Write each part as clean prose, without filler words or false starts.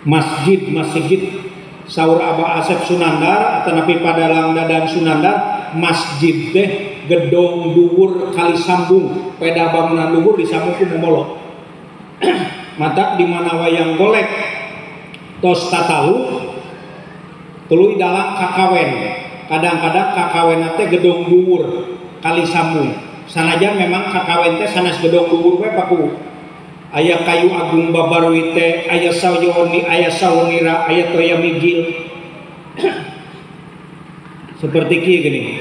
Masjid masjid saur Abah Asep Sunandar atanapi Padalang Dadan Sunandar, masjid teh gedong dhuwur kali sambung, peda bangunan luhur disambung ku momolo. Mata di mana wayang golek tos tatalu tuluy dalang kakawen. Kadang-kadang kakawen teh gedong dhuwur kali sambung. Sanajan memang kakawen teh sanes gedong dhuwur we paku. Aya kayu agung babarwi teh, aya sawyoni, aya sawnira, aya toya mijil. Seperti kieu geuning.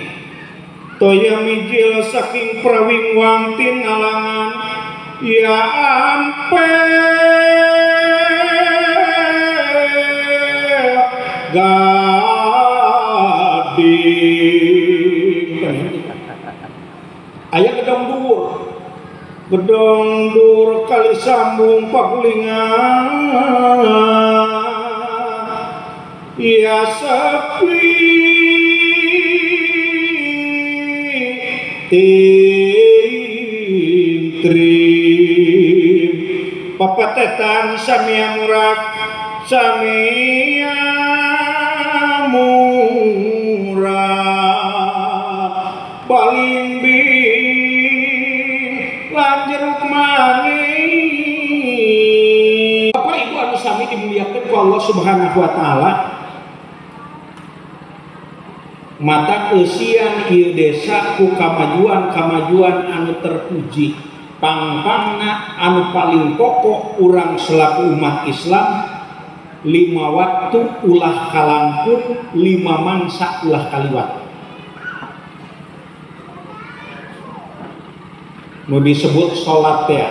Toya mijil saking prawingwang tinalangan ya ampe gading. Aya gedong dhuwur. Gedong dhuwur kali sambung pagulingan ya sepi tintrim papatetan samia murag samia murag baling lan jeruk manis. Bapak Ibu anu sami dimuliakan ku Allah Subhanahu wa taala. Mata eusian ieu desa ku kamajuan-kamajuan anu terpuji. Pangpangna anu paling pokok urang selaku umat Islam 5 waktu ulah kalangkun, 5 mangsa ulah kaliwat. Nu disebut salat teh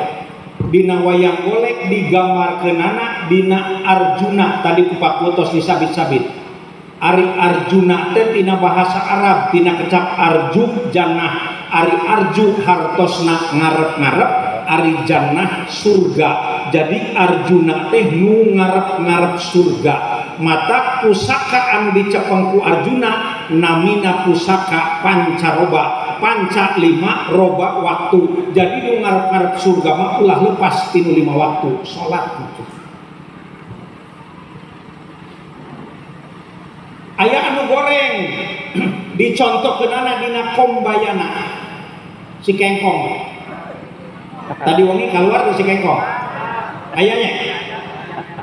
dina wayang golek digambarkeunana dina Arjuna tadi ku Pak Putos disabit-sabit. Ari Arjuna teh tina bahasa Arab tina kecap arju jannah. Ari arju hartosna ngarep-ngarep, ari jannah surga. Jadi Arjuna teh nu ngarep-ngarep surga. Mata pusaka anu dicepeng ku Arjuna namina pusaka pancaroba. Panca 5 roba waktu. Jadi nu ngarep-ngarep surga mah ulah lepas tinu 5 waktu salat gitu. Aya anu goreng dicontohkeunana dina kombayana si kengkong. Tadi wengi keluar si kengkong. Ayanya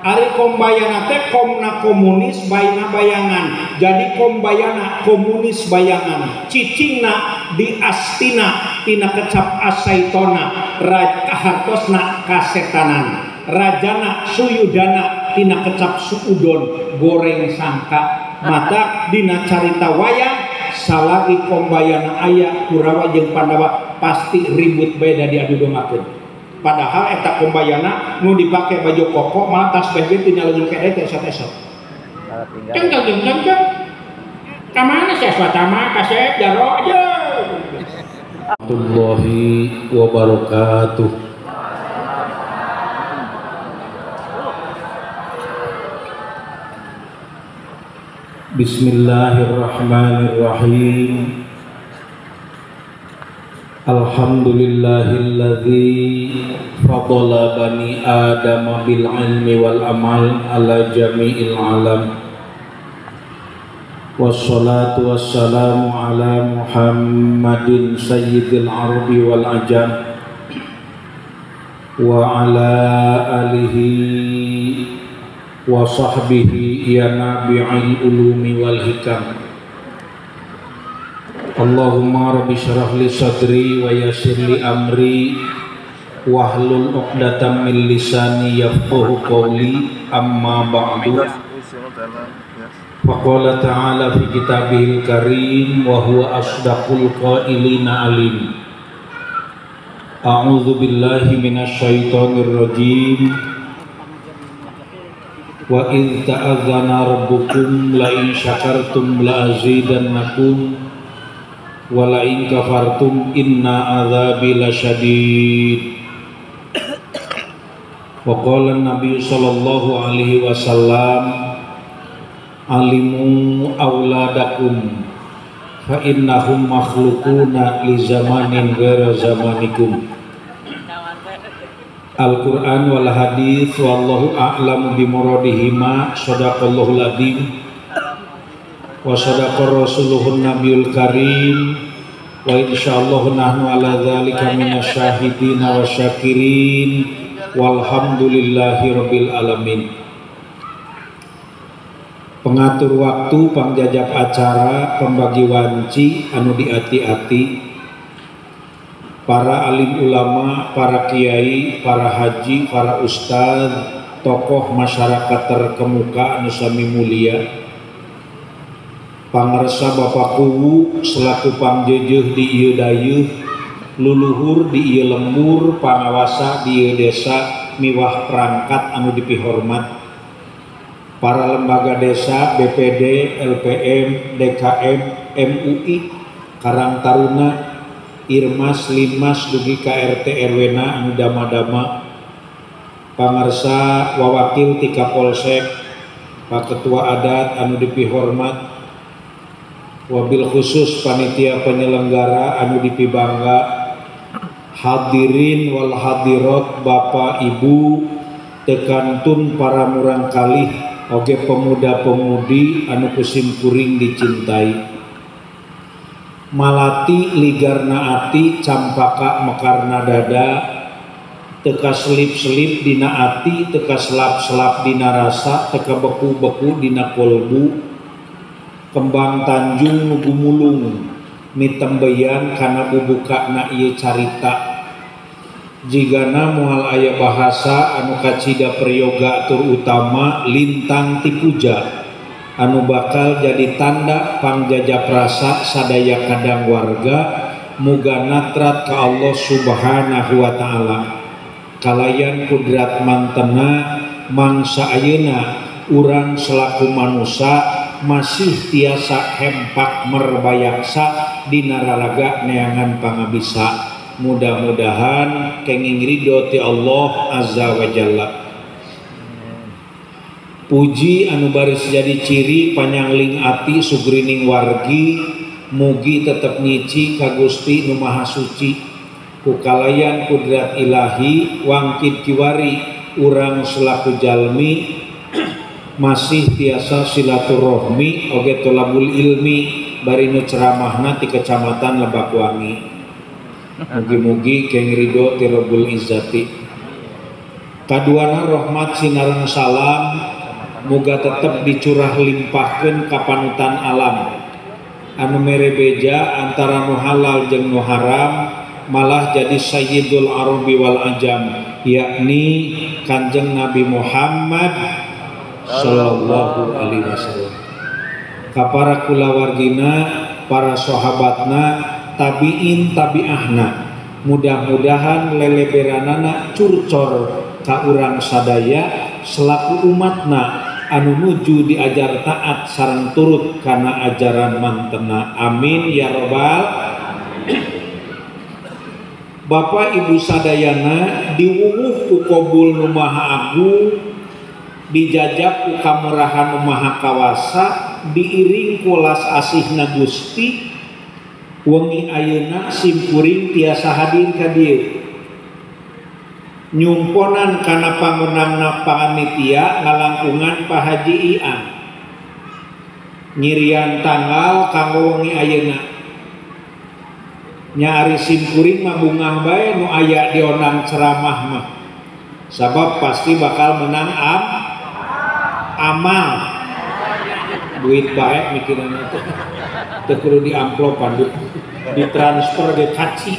ari kombayana teh komna komunis bayna bayangan. Jadi kombayana komunis bayangan. Cicingna di astina tina kecap asaitona hartosna kasetanan. Rajana suyudana tina kecap suudon goreng sangka. Mata dina carita wayang salagi kombayana aya Kurawa jeung Pandawa pasti ribut beda diadu dombakeun. Padahal eta kombayana nu dipake baju koko malah tasbih ge tina leungeun kede teh esot-esot. Ceng ceng ceng ceng. Ka mana sih Aswatama kasep jaro aja. Warahmatullahi wabarakatuh. Bismillahirrahmanirrahim. Alhamdulillahilladzi fadala bani Adam bil ilmi wal amal ala jami'il alam. Wassalatu wassalamu ala Muhammadin sayyidil arabi wal ajam wa ala alihi wa sahbihi ya nabi'il ulumi wal hikam. Allahumma rabbi syrah li sadri wa yassir li amri wahlul 'uqdatam min lisani yafqahu qawli. Amma ba'du. Faqala ta'ala fi kitabihil karim wa huwa asdaqul qailina alim. A'udzu billahi minasyaitonir rajim. Wa idz ta'adzana rabbukum la in syakartum la azidannakum wa la in kafartum inna adzabi lasyadid. Wa qala an-nabiy sallallahu alaihi wasallam alimu auladakum fa innahum makhluquna li zamanin ghaira zamanikum. Al-Quran wal hadis wallahu a'lamu bimuradihima shadaqallahul adzim wa sadaqa rasuluhun nabiyul karim wa insyaallah nahnu ala dzalika minasyahidin wa syakirin walhamdulillahi rabbil alamin. Pengatur waktu, pangjajab acara, pembagi wanci anu diati-ati, para alim ulama, para kiai, para haji, para ustad, tokoh masyarakat terkemuka anu sami mulia, pangersa Bapak Kuwu selaku pangjejeuh di ieu dayeuh, luluhur di ieu lembur, pangawasa di ieu desa, miwah perangkat anu dipihormat, para lembaga desa, BPD, LPM, DKM, MUI, Karang Taruna, Irmas, Limas, dugi ka RT RW na anu dama-dama, pangersa wawakil ti Kapolsek, Pak Ketua Adat anu dipihormat, wabil khusus panitia penyelenggara anu dipibangga, hadirin wal hadirat, bapak ibu, tekantun para murangkalih, oge pemuda-pemudi anu kusim kuring dicintai. Malati ligarna ati, campaka mekarna dada, teka selip-selip dina ati, teka selap-selap dina rasa, teka beku-beku dina kolbu, kembang tanjung nu gumulung mitembeyan kana bubukana ieu carita. Jigana moal aya bahasa anu kacida prayoga tur utama lintang ti puja anu bakal jadi tanda pangjajap rasa sadaya kadang warga muga natrat ka Allah Subhanahu wa taala kalayan kudrat mantena mangsa ayeuna urang selaku manusa masih tiasa hempak merbayaksa dina raraga neangan pangabisa. Mudah-mudahan kenging ridho ti Allah Azza wa Jalla. Puji anu baris jadi ciri panyangling ati sugrining wargi mugi tetep nyici ka Gusti nu Maha Suci ku kalayan kudrat ilahi wangkid kiwari urang selaku jalmi masih tiasa silaturahmi oge tolabul ilmi bari nu ceramahna ti Kecamatan Lebakwangi. Mugi-mugi keng ridho ti Rabbul Izzati. Kaduana rahmat sinareng salam muga tetep dicurah limpahkeun ka panutan alam anu mere beja antara nu halal jeung nu haram malah jadi sayyidul arabi wal ajam, yakni Kanjeng Nabi Muhammad sallallahu alaihi wasallam. Ka para kulawargina, para sahabatna, tabiin tabiahna, mudah-mudahan leleberanana curcor ka urang sadaya selaku umatna anu nuju diajar taat sareng turut kana ajaran mantena. Amin ya robbal. Bapak Ibu sadayana diwuwuh ku kobul nu Maha Agung, dijajab ku kamurahan nu Maha Kawasa, diiring ku las asihna Gusti. Wengi ayeuna simkuring tiasa hadir ka dieu nyumponan kana pangunangna panitia ngalangkungan Pak Haji Ian nyirian tanggal kanggo wengi ayeuna. Nya ari simkuring mah bungah bae nu aya dionang ceramah mah, sabab pasti bakal menang amal. Duit bae mikiranna teh teu kudu di amplopan, ditransfer ge kaci.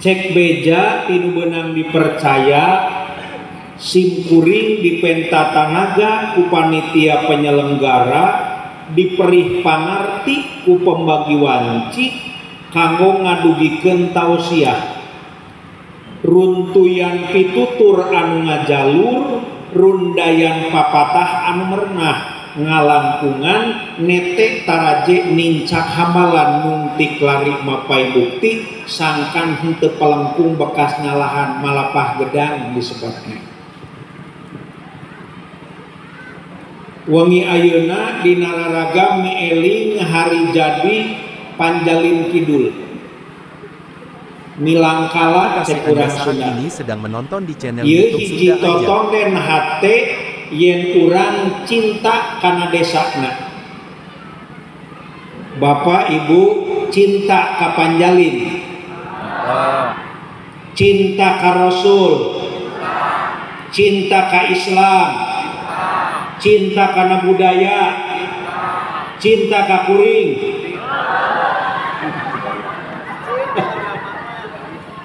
Cek beja tinu beunang dipercaya simkuring dipenta tanaga ku panitia penyelenggara, diperih pangarti ku pembagi wanci kanggo ngadugikeun tausiah. Runtuyan pitutur anu ngajalur, rundayan papatah anu merenah, ngalangkungan nete taraje nincak hamalan nungtik lari mapai bukti sangkan henteu pelengkung bekas ngalahan malapah gedang disebutnya. Wengi ayeuna dina raraga mieling hari jadi Panjalin Kidul. Milangkala Terima kasih cek Anda urang saat Sunda. ini sedang menonton di channel Ieu YouTube hiji Sunda Aja. totonden hate yen urang cinta kana desana. Bapak Ibu cinta ka Panjalin, cinta ka Rasul, cinta ka Islam, cinta kana budaya, cinta ka kuring.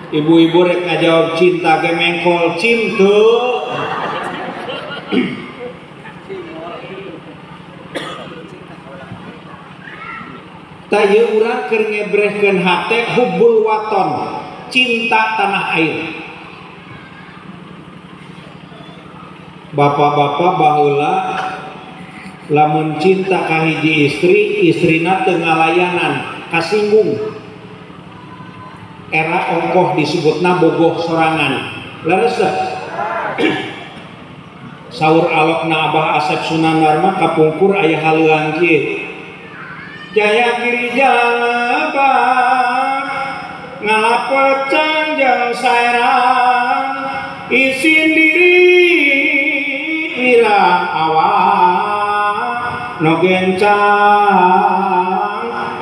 Ibu-ibu rek ngajawab cinta ge mengkol cinta. Tah ieu urang keur ngebrehkeun hate hubbul waton, cinta tanah air. Bapak-bapak baheula lamun cinta ka hiji istri, istrina teu ngalayanan, kasinggung. Era ongkoh disebutna bogoh sorangan. Leres teu? Saur alokna Abah Asep Sunandar mah kapungkur aya haleuang kieu. Jaya kiri jalaban ngalapecang jeung saerang isin diri wirang awak no gencang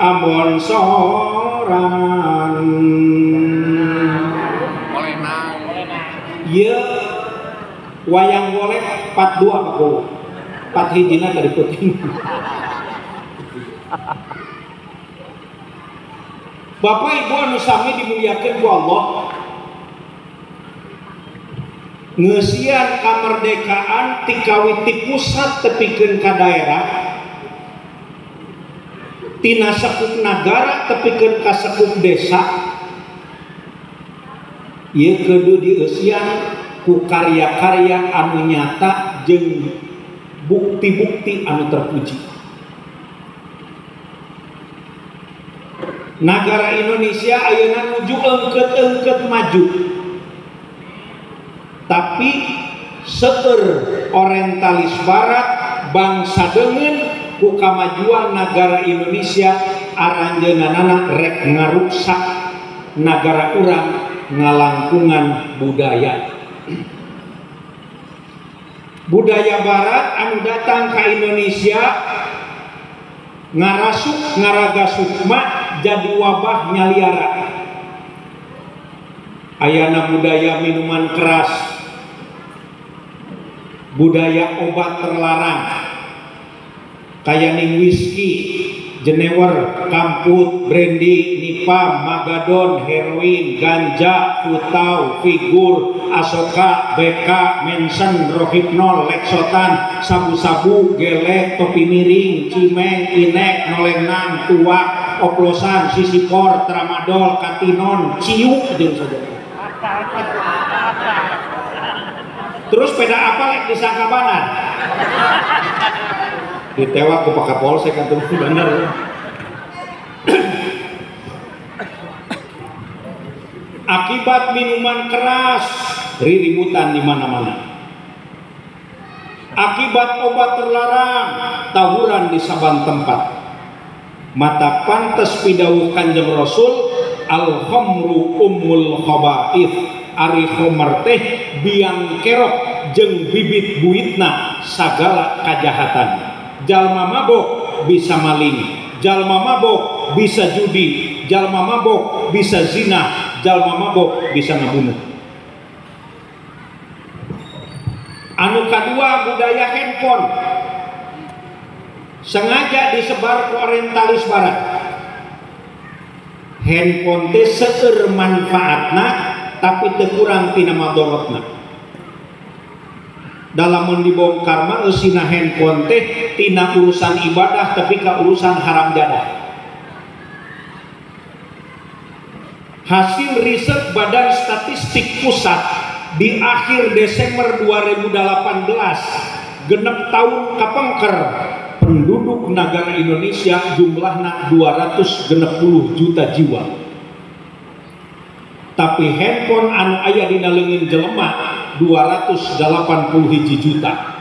ambon sorangan. Ieu wayang golek part 2 Pak Kuwu. Part hijina tadi peuting. Bapak Ibu anu sami dimuliakeun ku Allah, ngeusian kamerdekaan ti kawiti pusat tepikeun ka daerah, tina sekup nagara tepikeun ka sekup desa, ieu kudu dieusian ku karya-karya anu nyata jeung bukti-bukti anu terpuji. Nagara Indonesia ayeuna nuju engket-engket maju, tapi seueur orientalis barat bangsa deungeun ku kamajuan nagara Indonesia aranjeunanana rek ngaruksak nagara urang ngalangkungan budaya. Budaya barat anu datang ka Indonesia ngarasuk ngaraga sukma jadi wabah nyaliara. Ayana budaya minuman keras, budaya obat terlarang, kaya ning whisky, jenewer, kamput, brandy, nipa, magadon, heroin, ganja, putau, figur, asoka, BK, mensen, rohipnol, lexotan, sabu-sabu, gelek, topi miring, cimeng, inek, nolengan, tuak, oplosan, sisipor, tramadol, katinon, ciuk, jeung saja. Terus peda apa lek disangka banan? Ditewak ku Pak Kapolsek atuh bener. Akibat minuman keras, riributan di mana-mana. Akibat obat terlarang, tawuran di saban tempat. Mata pantes pidawuh Kanjeng Rasul, al khamru ummul khaba'ith. Ari khomer teh biang kerok jeung bibit buitna sagala kajahatan. Jalma mabok bisa maling, jalma mabok bisa judi, jalma mabok bisa zina, jalma mabok bisa ngabunuh. Anu kadua budaya handphone sengaja disebar ke orientalis barat. Handphone teh seueur manfaatna tapi teu kurang tina madorotna. Dalam dibongkar mah eusina handphone teh tina urusan ibadah tapi ka urusan haram jadah. Hasil riset Badan Statistik Pusat di akhir Desember 2018, genep tahun kapengker, penduduk negara Indonesia jumlahna 260 juta jiwa. Tapi handphone anu aya dina leungeun jelema 281 juta.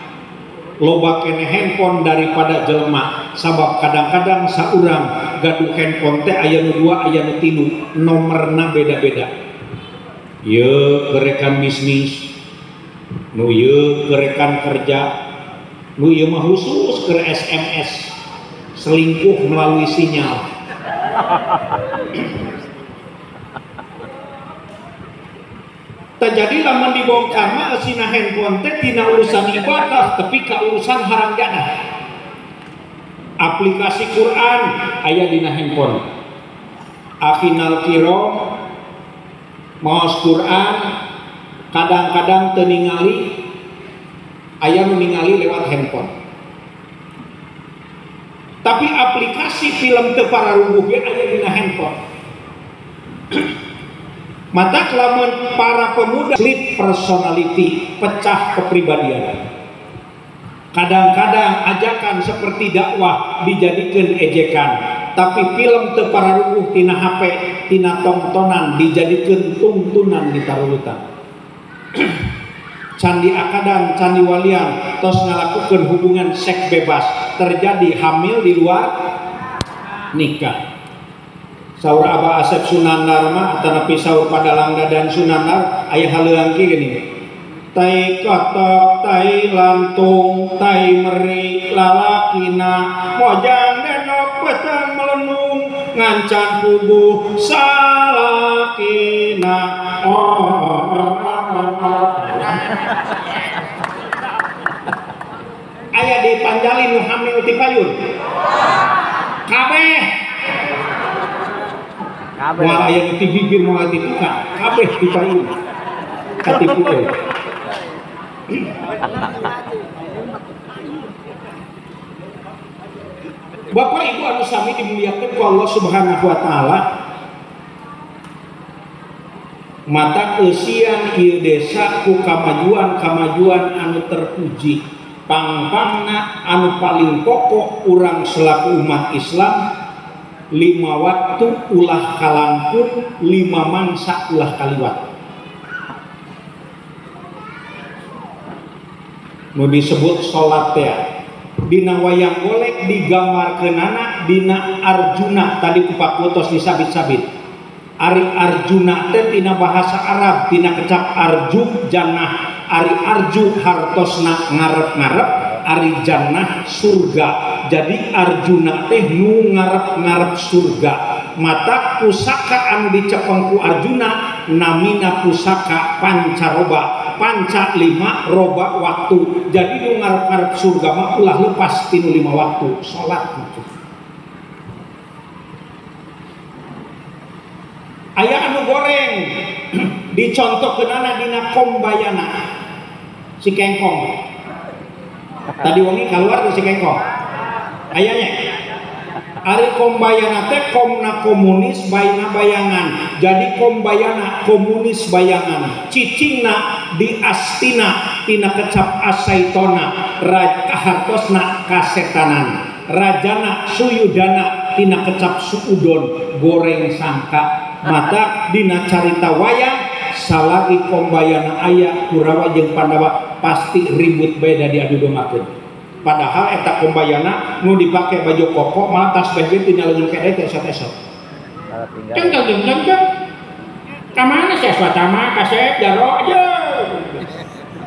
Loba kene handphone daripada jelema, sabab kadang-kadang saurang gaduh handphone teh aya nu 2 aya nu 3, nomorna beda-beda. Ieu ke rekan bisnis, nu ieu ke rekan kerja, nu ieu mah khusus ke SMS, selingkuh melalui sinyal. Terjadi lamun dibongkar mah eusina handphone teh tina urusan ibadah tapi ka urusan haram jadah. Aplikasi Quran aya dina handphone. Afinal kirom maos Quran kadang-kadang teu ningali, aya nu ningali lewat handphone. Tapi aplikasi film teu pararuguh ge aya dina handphone. Mata lamun para pemuda split personality, pecah kepribadian. Kadang-kadang ajakan seperti dakwah dijadikan ejekan, tapi film teu pararuguh tina HP, tina tongtonan dijadikan tuntunan di tarulutan. Candi Akadan, Candi Walian tos ngalakukeun hubungan seks bebas, terjadi hamil di luar nikah. Saur Abah Asep Sunandar mah atanapi saur Padalang Dadan Sunandar aya haleuang kieu geuning. Tai kotok, tai lantung, tai meri lalakina, mojang denok petang melenung, ngancan puguh salakina. Aya di Panjali nu hamil ti payun. Kabeh. Moal aya nu ti gigir moal ti tukang, kabeh ti payun. Katipu euy. Bapak Ibu anu sami dimuliakeun ku Allah Subhanahu wa taala, mata eusian ieu desa ku kamajuan-kamajuan anu terpuji, pangpangna anu paling pokok urang selaku umat Islam, 5 waktu ulah kalangkun, 5 mangsa ulah kaliwat. Nu disebut salat teh dina wayang golek digambarkeunana dina Arjuna tadi ku Pak Kutos disabit-sabit. Ari Arjuna teh tina bahasa Arab tina kecap arju jannah, ari arju hartosna ngarep-ngarep, ari jannah surga. Jadi Arjuna teh nu ngarep-ngarep surga. Mata pusaka anu dicepeng ku Arjuna namina pusaka pancaroba, panca 5 roba waktu. Jadi nu ngarep-ngarep surga mah ulah lepas tinu 5 waktu salat gitu. Aya anu goreng dicontohkeunana dina kombayana si kengkong. Tadi wengi keluar si kengkong. Ayanya ari kombayana teh komna komunis bayna bayangan. Jadi kombayana komunis bayangan. Cicingna di astina tina kecap asaitona, hartosna kasetanan. Rajana suyudana tina kecap suudon, goreng sangka. Mata dina carita wayang salagi kombayana aya Kurawa jeung Pandawa pasti ribut beda diadu dombakeun. Padahal eta kombayana nu dipake baju koko malah tasbih ge tina leungeun kede teh esot-esot. Ceng ceng ceng ceng. Ka mana si Aswatama kasep jaro aja.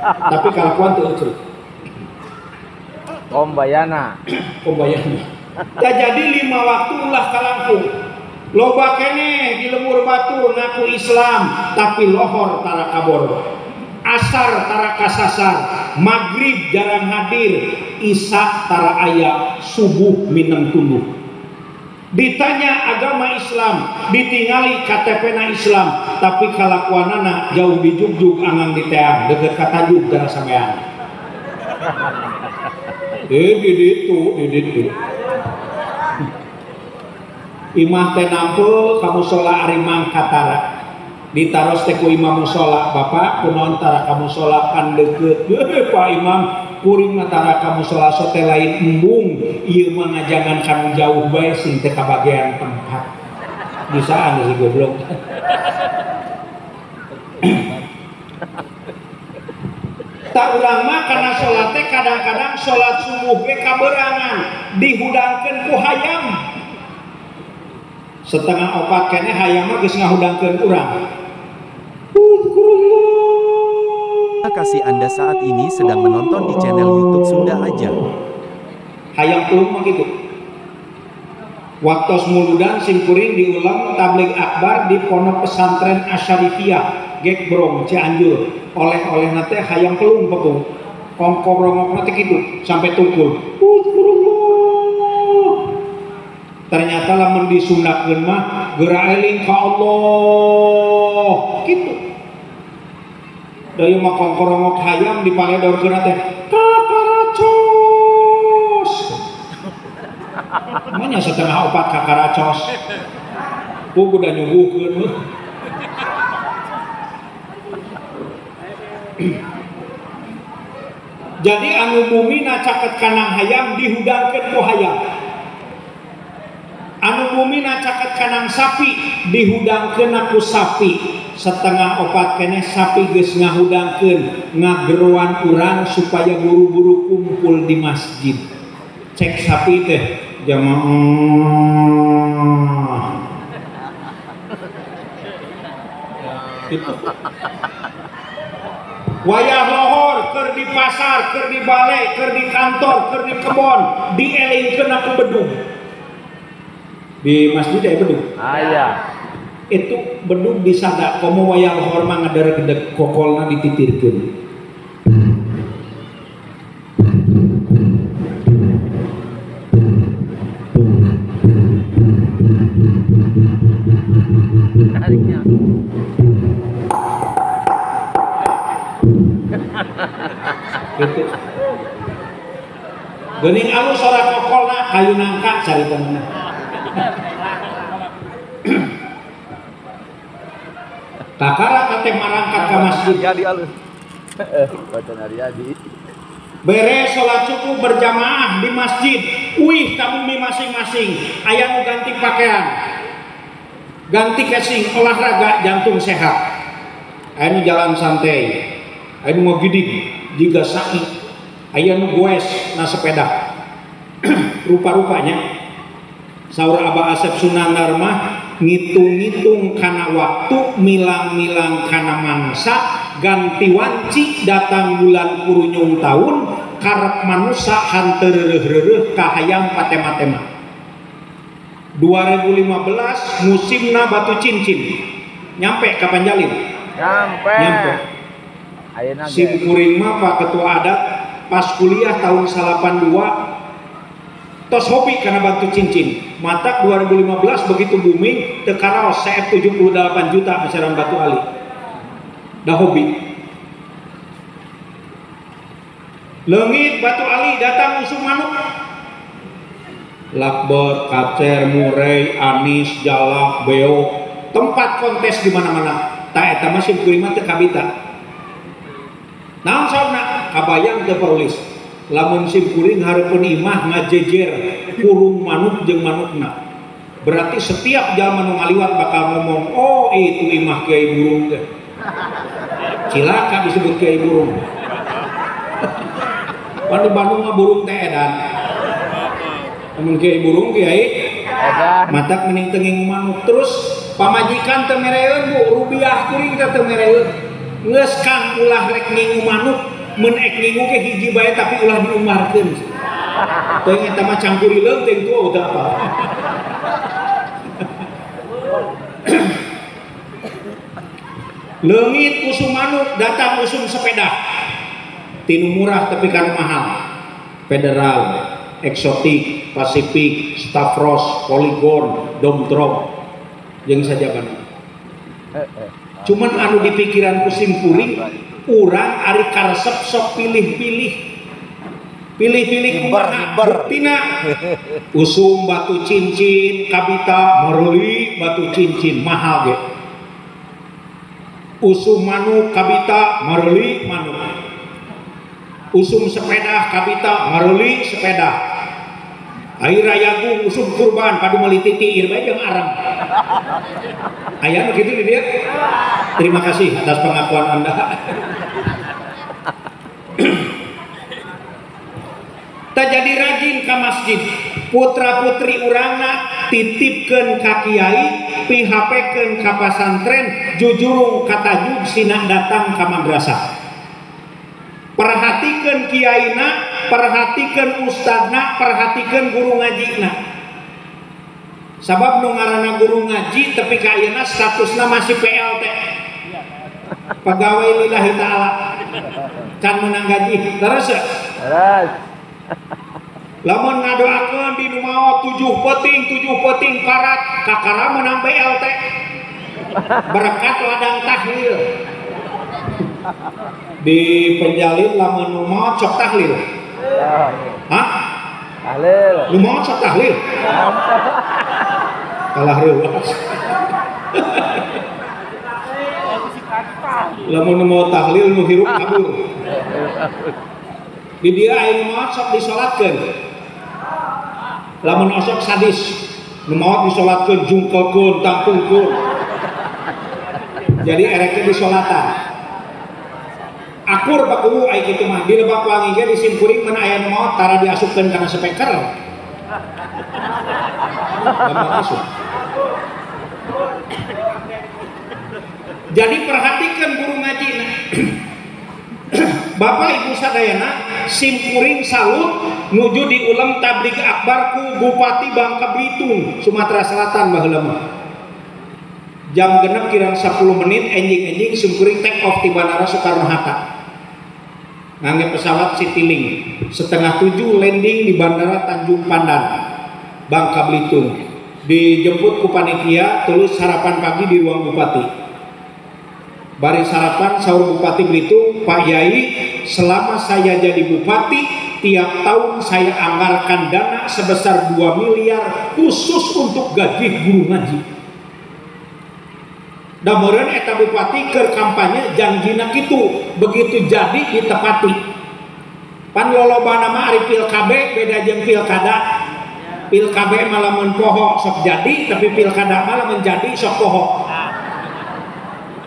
Tapi kalakuan teu euceut. Kombayana. Kombayana. Tah jadi 5 waktu ulah kalangkung. Loba keneh di lembur batur ngaku Islam tapi lohor tara kabor, asar tara kasasar, maghrib jarang hadir, isya tara aya, subuh mineng tunduh. Ditanya agama Islam, ditingali KTP-na Islam, tapi kalakuanana jauh dijugjug angang diteang, deket katajuk darah sampean. Di ditu, di ditu. Imah teh nampel ka musala ari mangkatara. Ditaros teh ku imam musala, bapak kunaon tara ka musala kan deukeut. Heuh Pak Imam, kuring mah tara ka musala sote lain embung, ieu mah ngajangan kanu jauh bae sing teu kabagean tempat. Bisaan si goblok. Tak urang mah kana salat teh kadang-kadang salat subuh ge kaberangan, dihudangkeun ku hayam. 3:30 keneh hayam mah geus ngahudangkeun urang. Kasih Anda saat ini sedang menonton di channel YouTube Sunda Aja. Hayam pelung mah kitu. Waktos muludan simkuring diulang tabligh akbar di Pondok Pesantren Asyarifiyah Gekbrong Cianjur. Oleh-oleh teh hayam pelung pekung. Kongkorongokna teh kitu sampai tungkul. Ternyata lamun disundakeun mah geura eling ka Allah kitu. Da ieu mah kongkorongok hayam dipaledorkeun teh kakaracos. Mana setengah opat kakaracos. Ku udah nyuguhkeun. Jadi anu bumina caket kanang hayam dihudangkeun ku hayam. Anu bumina caket kanang sapi dihudangkeun ku sapi. Setengah opat keneh sapi geus ngahudangkeun ngageroan urang supaya buru-buru kumpul di masjid. Cek sapi teh jamaah. Gitu. Wayah lohor keur di pasar, keur di balai, keur di kantor, keur di kebon, dielingkeun aku bedug. Di masjid aya bedug. Aya. Itu bedug disada komo wayah lohor mah ngederegedeg kokolna dititirkeun. Tariknya. Gitu. Geuning alus sora kokolna kayu nangka caritana. Kakara teh marangkat ka masjid. Jadi alus. Bacaan Ariadi. Beres sholat subuh berjamaah di masjid, uih ka bumi masing-masing, aya nu ganti pakaian. Ganti casing, olahraga, jantung sehat. Aya nu jalan santai, aya nu ngogidig jiga sai, aya nu goes na sepeda. Rupa-rupanya saur Abah Asep Sunandar mah ngitung-ngitung kana waktu, milang-milang kana mangsa, ganti wanci datang bulan kurunyung tahun, karep manusa hanteu reureuh-reureuh ka hayam patema-tema. 2015 musimna batu cincin nyampe ka Panjalin. Nyampe. Sim kuring mah Pak Ketua Adat pas kuliah tahun 82 tos hobi karena batu cincin. Matak 2015 begitu booming teu karaos CF 78 juta masaran batu ali. Dah hobi. Leungit batu ali datang usum manuk. Lakbor, kacer, murai, anis, jalak, beo, tempat kontes di mana-mana. Ta eta mah sim kuring mah teu kabita. Naon saurna? Kabayang teu paulis. Lamun sim kuring hareupeun imah ngajejer kurung manuk jeung manukna. Berarti setiap jalma nu ngaliwat bakal ngomong, "Oh, itu imah Kiai Burung teh." Cilaka disebut Kiai Burung. Pan di Bandung mah burung teh edan. Amun kiai burung kiai matak mending teu ngingu manuk. Terus pamajikan teu mereun Bu, rupiah kuring teh teu mereun. Geus Kang ulah rek ngingu manuk, mun ek ngingu ge hiji bae tapi ulah diumarkeun. Teuing eta mah cangkurileung teuing tua udah apa. Leungit usum manuk datang usum sepeda. Tinu murah tapi kan mahal. Federal, Eksotik, Pasifik, Stavros, Polygon, Domdrop, jeung sajabana. Cuman anu di pikiran ku simkuring, urang ari karesep sok pilih-pilih. Pilih-pilih kumaha buktina. Usum batu cincin kabita mereuli batu cincin mahal ge. Usum manuk kabita mereuli manuk. Usum sepeda kabita mereuli sepeda. Ari rayagung usum kurban padu meuli titiir bae jeung arang. Aya nu kitu di dieu. Terima kasih atas pengakuan Anda. Tak jadi rajin ka masjid. Putra-putri urangna titipkeun ka kiai, pihapekeun ka pasantren, jujurung ka tajuk sina datang ka madrasah. Perhatikan kiaina, perhatikan ustadna, perhatikan guru ngajina. Sabab nu ngaranna guru ngaji tapi ka ayeuna statusna masih PLT. Pegawai lillahi ta'ala. Can menang gaji. Terus ya? Terus. Lamun ngadoakeun di nu maot 7 peting parat kakara menang BLT. Berkat ladang tahlil. Di penjalin lamun nu maot sok tahlil. Hah? Tahlil. Nu maot sok tahlil. Kalah reuas. Lamun nu maot tahlil nu hirup kabur. Di dieu aya nu maot sok disolatkeun. Lamun osok sadis, nu maot disolatkeun jungkelkeun, tangtungkeun. Jadi ereknya disolatan. Akur pakuwu ai kitu mah di Lebak Wangi ge disimkuring mun aya nu maot tara diasupkeun kana speaker. Gampang asup. Jadi perhatikan guru ngaji. Bapak Ibu sadayana simkuring salut nuju diulem tabligh akbar ku Bupati Bangka Belitung Sumatera Selatan baheula mah. Jam genep kirang 10 menit enjing-enjing simkuring take off di Bandara Soekarno Hatta. Ngangge pesawat Citylink 6:30 landing di Bandara Tanjung Pandan Bangka Belitung. Dijemput ku panitia terus sarapan pagi di ruang bupati. Bari sarapan sahur Bupati Belitung, Pak Yai, selama saya jadi bupati tiap tahun saya anggarkan dana sebesar 2 miliar khusus untuk gaji guru ngaji. Da meureun eta bupati keur kampanye janjina kitu, begitu jadi ditepati. Pan lolobana mah ari pil KB beda jeung pilkada. Pil KB mah lamun poho sok jadi, tapi pilkada mah lamun jadi sok poho.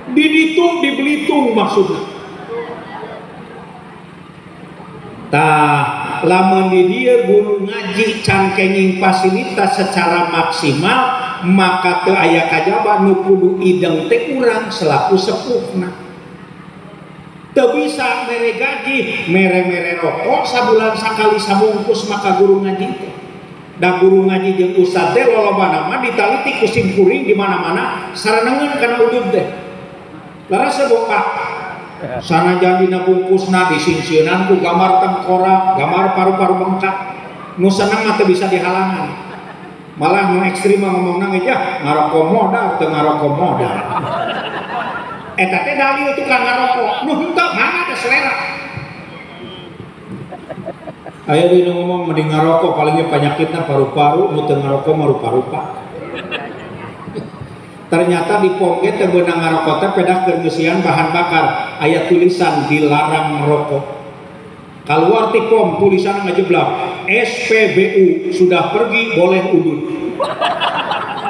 Di ditu di Belitung maksudna. Tah lamun di dieu guru ngaji can kenging fasilitas secara maksimal maka teu aya kajaba nu kudu ideng teh urang selaku sepuhna. Teu bisa mere gaji, mere-mere rokok sabulan sakali sabungkus maka guru ngaji teh. Da guru ngaji jeung ustad teh lolobana mah ditaliti ku simkuring di mana-mana saranengeun kana udud teh. Laras boka sanajan dina bungkusna disingsieunan ku gambar tengkorak, gambar paru-paru bengkak. Nu seneng mah teu bisa dihalangan. Malah nu ekstrim mah ngomongna ge jah ngaroko modal teu ngaroko modal. Eta teh dalil tukang ngaroko, nu henteu mangga teh selera. Aya deui nu ngomong mending ngaroko palingnya penyakitna paru-paru, nu teu ngaroko mah rupa-rupa. Ternyata di pom ge teu beunang ngarokok teh pedah keur ngeusian bahan bakar, aya tulisan dilarang merokok. Kaluar ti pom tulisan ngajeblak SPBU sudah pergi boleh udud.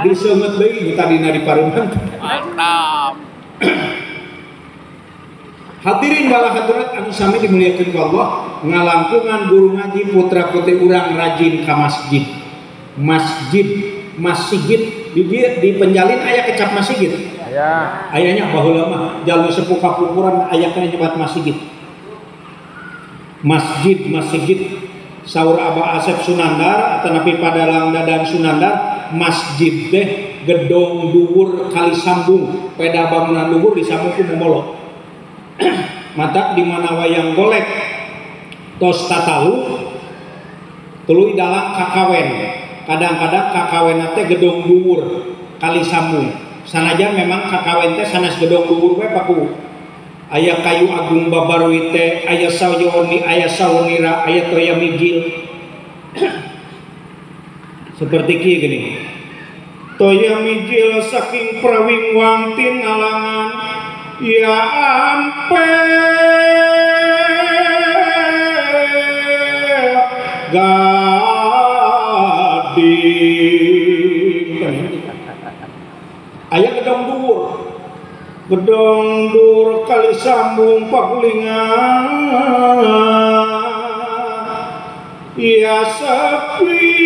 Diseungeut deui nu tadina di pareuman. Mantap. Hadirin wal hadirat anu sami dimuliakeun ku Allah, ngalangkungan guru ngaji putra putri urang rajin ka masjid. Masjid, masjid di penjalin aya kecap masjid. Aya. Ayanya baheula mah jalmi sepuh kapungkuran aya kana nyebat masjid. Masjid, masjid. Saur Abah Asep Sunandar atanapi Padalang Dadan Sunandar, masjid teh gedong dhuwur kali sambung, peda bangunan luhur disambung ku momolo. Matak di mana wayang golek tos tatalu tuluy dalang kakawen. Kadang-kadang kakawen teh gedong dhuwur kali sambung. Sanajan memang kakawen teh sanes gedong dhuwur we paku. Aya kayu agung babarwi teh, aya sayoni, aya saunira, aya toya mijil. Seperti kieu geuning. Toya mijil saking prawingwang tinalangan ya ampel gading. Aya gedong dhuwur. Gedong dhuwur kali sambung pagulingan ya sepi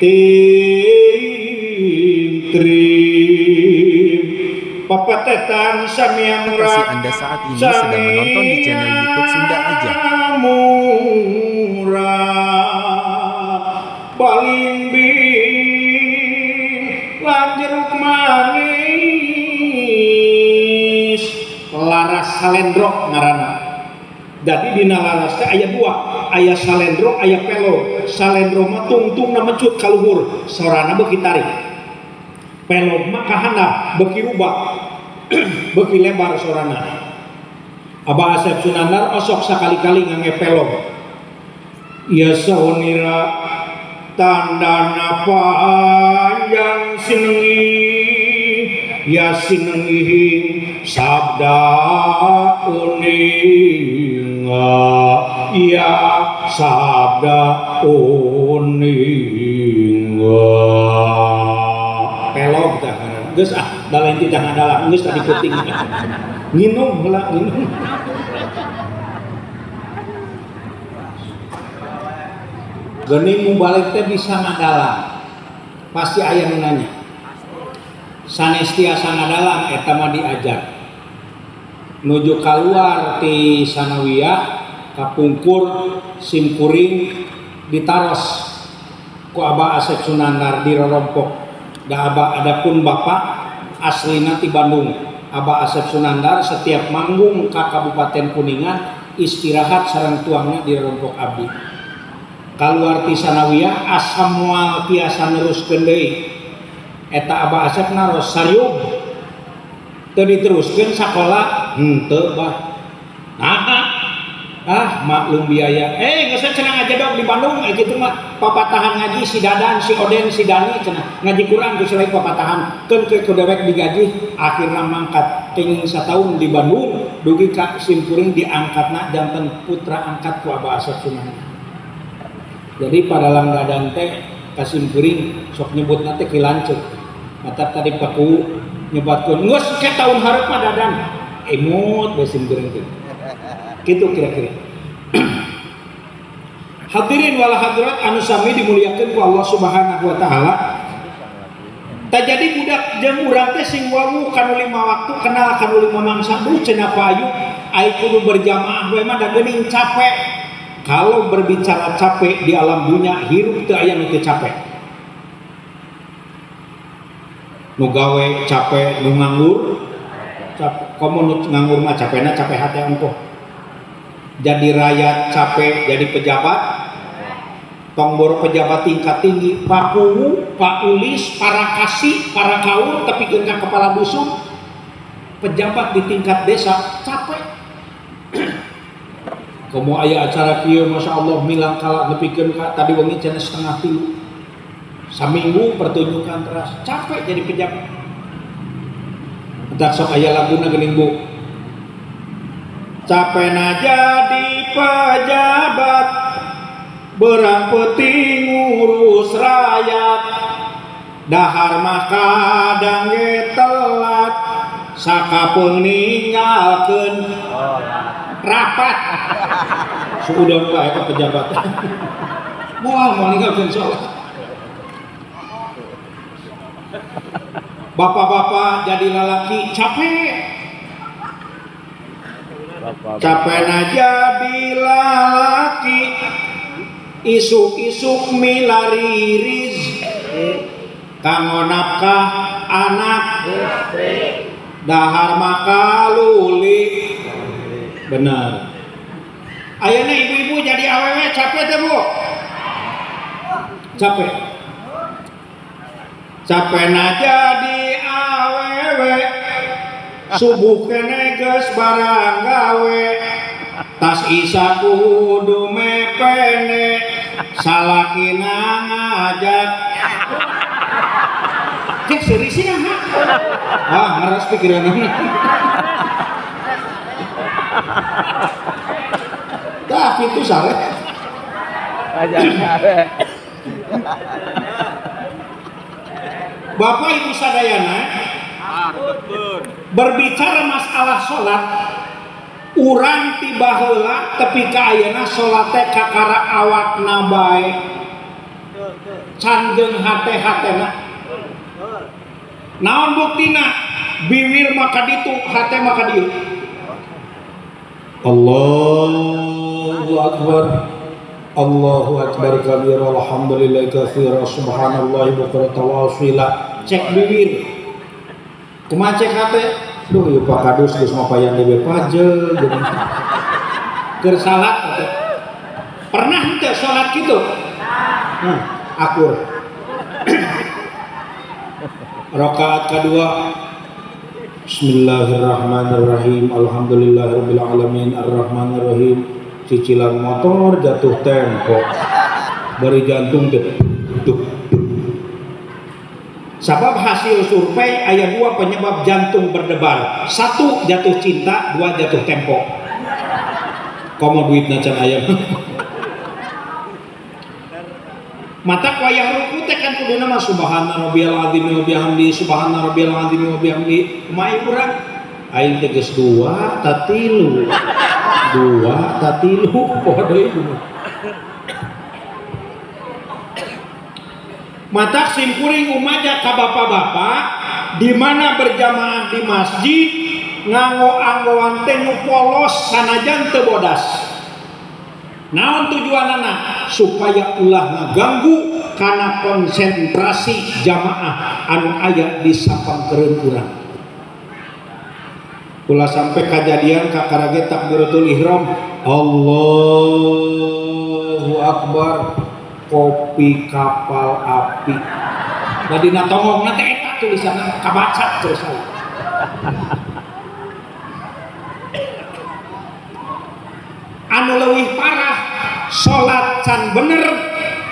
tintrim Papatetan samia Terima kasih Anda saat ini sedang menonton di channel YouTube Sunda Aja. Murah balimbing lan jeruk manis laras salendro ngaranna. Jadi dina laras teh aya dua, aya salendro aya pelog. Salendro mah tungtungna mecut ka luhur, sorana beuki tarik. Pelog mah ka handap beuki rubah, beuki lebar sorana. Abah Asep Sunandar osok sakali-kali ngangge pelog. Ya saunira tandana panjang sinengi, ya sinengi sabda uninga, ya sabda uninga. Pelog tah geus ah, da lain ti ngadalah geus tadi peuting. Nginum heula nginum. Geuning mubalik teh bisa ngadalah. Pasti aya nu nanya. Sanes tiasa ngadalang eta mah diajar. Nuju kaluar ti sanawiyah kapungkur simkuring ditaros ku Abah Asep Sunandar di rorompok. Da Abah adapun bapak aslina ti Bandung. Abah Asep Sunandar setiap manggung ka Kabupaten Kuningan istirahat sareng tuangnya di rorompok abdi. Kaluar ti sanawiyah asa moal tiasa neruskeun deui. Eta Abah Asep naros sariug teu diteruskeun sakola henteu bah. Nah, ah maklum biaya. Geus cenah ngajedog di Bandung kitu mah papatahan ngaji si Dadan, si Oden, si Dani cenah ngaji kurang geus lain papatahan. Keun ke dewek digaji akhirna mangkat kenging sataun di Bandung dugi ka simkuring diangkatna janten putra angkat ku Abah Asep Sunandar. Jadi padalang Dadan teh ka simkuring sok nyebutna teh ki lanceuk. Mata tadi paku nyebatkeun geus ke taun hareup mah Dadan emut we simkuring teh. Gitu kira-kira. Hadirin wal hadirat anu sami dimuliakeun ku Allah Subhanahu wa taala. Tah jadi budak jeung urang teh sing wawuh kanu lima waktu kenal kanu lima mangsa duh cenah payu ai kudu berjamaah we mah da geuning capek. Kalau berbicara capek di alam dunia hirup teu aya nu teu capek. Nu gawe capek, nu nganggur capek. Komo nu nganggur mah capekna capek hate ongkoh. Jadi rakyat capek, jadi pejabat tong boro pejabat tingkat tinggi, Pak Kuwu, Pak Ulis, para kasih, para kaur, tapi ka kepala dusun, pejabat di tingkat desa capek. Komo aya acara kieu Masya Allah milang kala nepikeun ka tadi wengi cenah 2:30. Saminggu pertunjukan teras, capek jadi pejabat. Entak sok aya laguna geuning Bu. Capek jadi pejabat, berang peuting ngurus rakyat, dahar mah kadang ge telat, sakapeung ninggalkeun rapat. Suudon wae ka pejabat. Moal moal ninggalkeun salat. Bapak-bapak jadi lalaki capek. Capek jadi lalaki, isuk-isuk milari rizki, kanggo nafkah anak istri, dahar maka luli. Benar. Ayeuna ibu-ibu jadi awewe capek teh Bu? Capek. Capek jadi awewe, subuh kene geus barang gawe, tas isa kudu mepene, salakina ngajak. Cek seuri sih ha. Ah, ngaras pikiranna. Tah kitu sare. Ngajak sare. Bapak Ibu sadayana, berbicara masalah sholat, urang tiba heula tepi ka ayeuna sholat teh kakara awakna bae, can jeung hate-hatena. Naon buktina? Biwir maka ditu, hate maka dieu. Allahu akbar. Allahu akbar kabira, alhamdulillah katsira, subhanallahi bukratan wa asila. Cek biwir. Kumaha cek hate? Duh ieu Pak Kadus geus mapayan dewe pajel geuning. Keur salat teh. Pernah henteu salat kitu? Nah, akur. Rakaat kedua. Bismillahirrahmanirrahim. Alhamdulillahirabbil alamin arrahmanirrahim. Cicilan motor jatuh tempo. Bari jantung teh tuh. Sabab hasil survei aya 2 penyebab jantung berdebar. 1 jatuh cinta, 2 jatuh tempo. Komo duitna can aya. Mata wayah ruku teh kan kuduna mah subhana rabbiyal azim wa bihamdi, subhana rabbiyal azim wa bihamdi. Kumaha urang? Aing teh geus 2 ta 3. 2 ta 3 poho deui. Mata simkuring umaja ka bapak-bapak di mana berjamaah di masjid nganggo-anggoan teh nu polos sanajan teu bodas. Naon tujuanana? Supaya ulah ngaganggu kana konsentrasi jamaah anu aya di sapangkeureun urang. Ulah sampai kajadian kakarage takbiratul ihram, Allahu akbar, kopi kapal api. Nah dina tongongna teh eta tulisanna kabaca terus. Anu leuwih parah salat can bener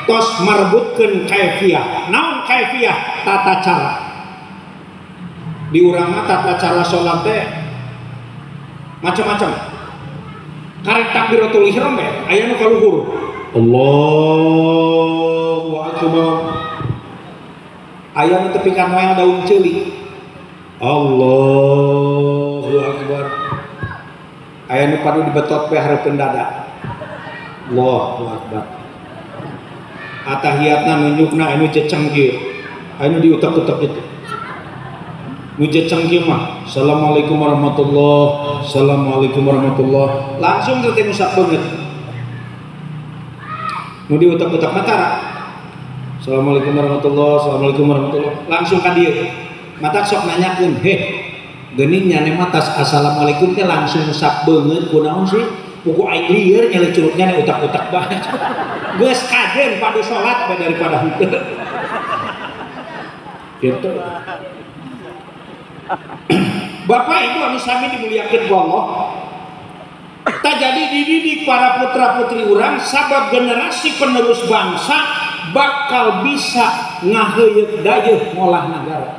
tos marbutkeun kaifiah. Naon kaifiah? Tata cara. Di urang mah tata cara salat teh macam-macam. Karek takbiratul ihram teh aya nu kaluhur. Allahu akbar. Aya nu tepi ka noel daun ceuli. Allahu akbar. Aya nu padu dibetot we hareupeun dada. Allahu akbar. Atahiyatna nunjukna anu ceceng kieu. Anu diutek-utek kitu. Nu ceceng kieu mah, Assalamualaikum warahmatullahi, Assalamualaikum warahmatullahi. Langsung teh ngusak beungeut. Nu diutek-utek mah tara. Assalamualaikum warahmatullahi, Assalamualaikum warahmatullahi. Langsung ka dieu. Matak sok nanyakeun, "Heh, geuning nyane mah tas assalamualaikum teh langsung ngusak beungeut kunaon sih?" Puku aing lieur nyele curugnya nih utak-utak banget. Geus kajen padu salat bae daripada henteu. Gitu. Bapak Ibu anu sami dimuliakeun ku Allah. Tak jadi dididik para putra-putri urang sabab generasi penerus bangsa bakal bisa ngaheuyeuk dayeuh ngolah nagara.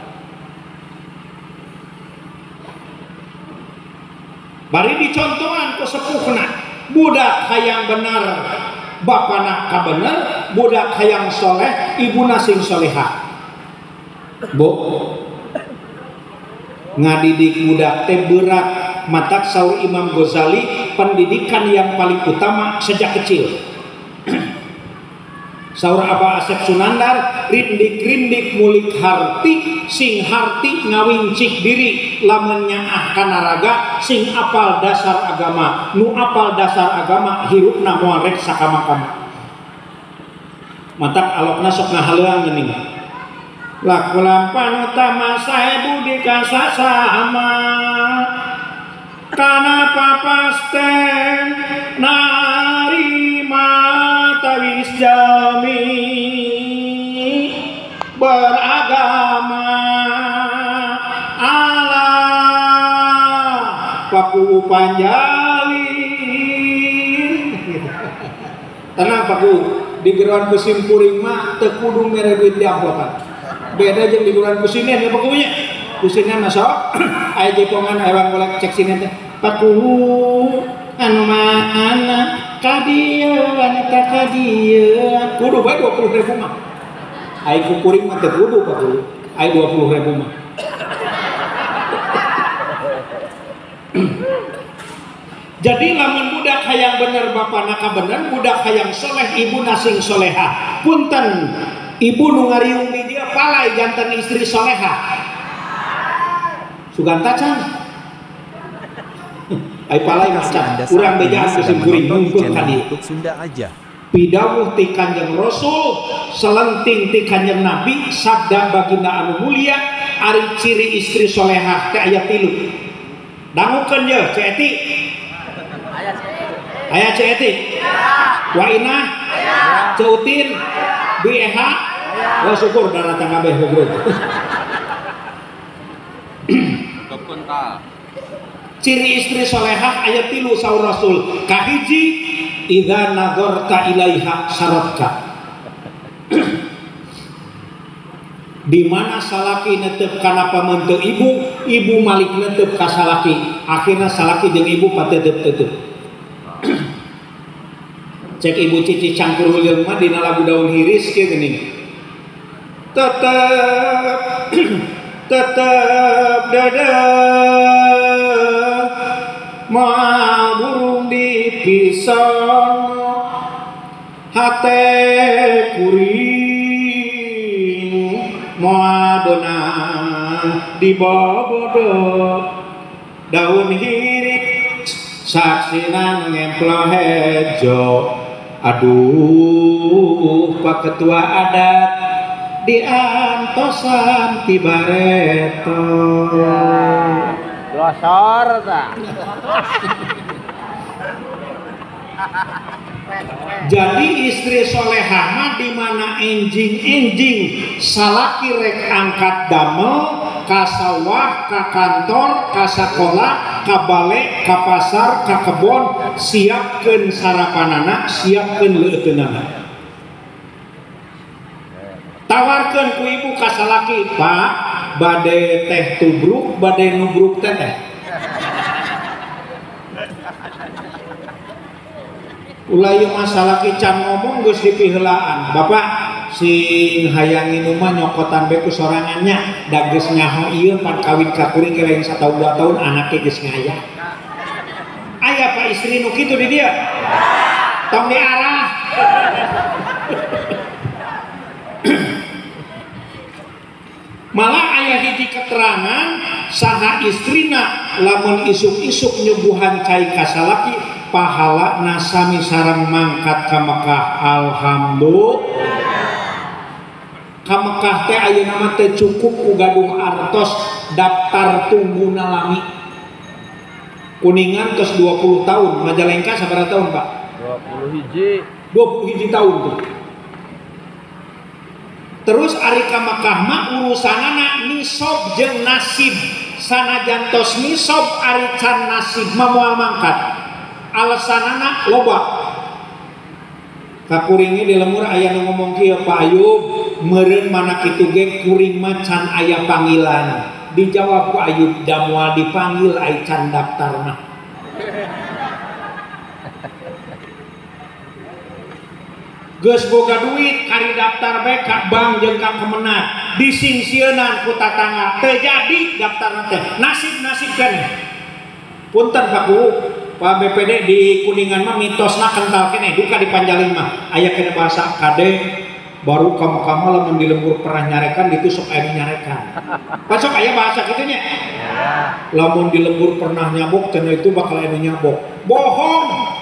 Bari dicontohan ku sepuhna, budak hayang bener bapana kabener, budak hayang soleh ibuna sing solehah. Bu, ngadidik budak teh berat. Matak saur Imam Ghazali, pendidikan yang paling utama sejak kecil. Saur Abah Asep Sunandar, rindik-rindik mulik harti, sing harti ngawincik diri, lamun nyaah kana raga, sing apal dasar agama, nu apal dasar agama hirupna moal rek sakama-kama. Matak alokna sok ngahaleuang geuning. Laku lampan utama sae budi kasasama, kana papasten narima tawis jami beragama Allah paku panjalin. Tenang paku, di geroan musim kuring mah teu kudu mere duit di amplopan. Beda jeung di geroan kusinen ya pakunya. Kusinen mah sok aya jepongan aya golek cek sinen teh. Paku anu mana ka dieu ta ka dieu kudu bae 20.000 mah. Ai ku kuring mah teu kudu paku. Ai 20.000 mah. Jadi lamun budak hayang bener bapana ka bener, budak hayang soleh ibuna sing soleha. Punten ibu nu ngariung di dia palai jantan istri soleha. Sugan tacan. Ai palai macan. Urang bejaan ku sim kuring nungkeun ka dieu. Sunda aja. Pidawuh ti Kanjeng Rasul, selenting ti Kanjeng Nabi, sabda baginda anu mulia, ari ciri istri solehah teh aya 3. Dangukeun ye Ceu Eti. Aya Ceu Eti. Wa Inah, Ceu Utin, Bi Eha. Wah syukur daratang kabeh hugrug. Ciri istri solehah aya 3 saur Rasul. Kahiji, idza nadzarta ilaiha saratka. Di mana salaki netep kana pamentu ibu, ibu malik netep ka salaki. Akhirna salaki jeung ibu patetep-tetep. Cek ibu Cici cangkur huleung mah dina lagu daun hiris kieu geuning. Tetep tetep dadah moal burung di pisang hate kuring moal benang di bobodo daun hiris saksina ngemplo hejo. Aduh Pak Ketua Adat diantosan ti bareto. Glosor ta. Jadi istri solehah mah di mana enjing-enjing salaki rek angkat damel ka sawah, ka kantor, ka sakola, ka bale, ka pasar, ka kebon, siapkeun sarapanana, siapkeun leuteunana. Tawarkeun ku ibu ka salaki, Pak, bade teh tubruk, bade nubruk teteh. Ulah ieu mah salaki can ngomong geus dipiheulaan. Bapak sing hayang nginum mah nyokotan bae ku sorangannya, da geus nyaho ieu pan kawin ka kuring ge lain sataun 2 tahun anake geus ngaya. Aya pak istri nu kitu di dieu? Tong diarah. Malah aya hiji keterangan saha istrina lamun isuk-isuk nyuguhan cai ka salaki pahala nasami sareng mangkat ka Mekah. Alhamdulillah. Ka Mekah teh ayeuna mah teh cukup ku gaduh artos daftar tungguna lami. Kuningan tos 20 tahun, Majalengka sabaraha tahun, Pak? 20 hiji. 20 hiji tahun tuh. Terus ari ka Mekah mah urusanana nisob jeung nasib. Sanajan tos nisob ari can nasib mah moal mangkat. Alasanana loba. Kakuringe di lemur aya nu ngomong kieu, Pak Ayub, meureun mana kitu ge kuring mah can aya panggilan. Dijawab ku Ayub, da moal dipanggil ai can daftar mah. Geus boga duit kari daftar bae ka bank jeung ka Kemenag, disingsieunan ku tatangga, teu jadi daftarna teh. Nasib-nasib keneh. Punten Pak Bu, Pak BPD di Kuningan mah mitosna kental keneh, duka di Panjaling mah aya keneh bahasa kade baru kamu-kamu lamun di lembur pernah nyarekan ditusuk aya nyarekan. Pasok aya bahasa kitu nya. Lamun di lembur pernah nyabok cenah itu bakal aya nyabok. Bohong.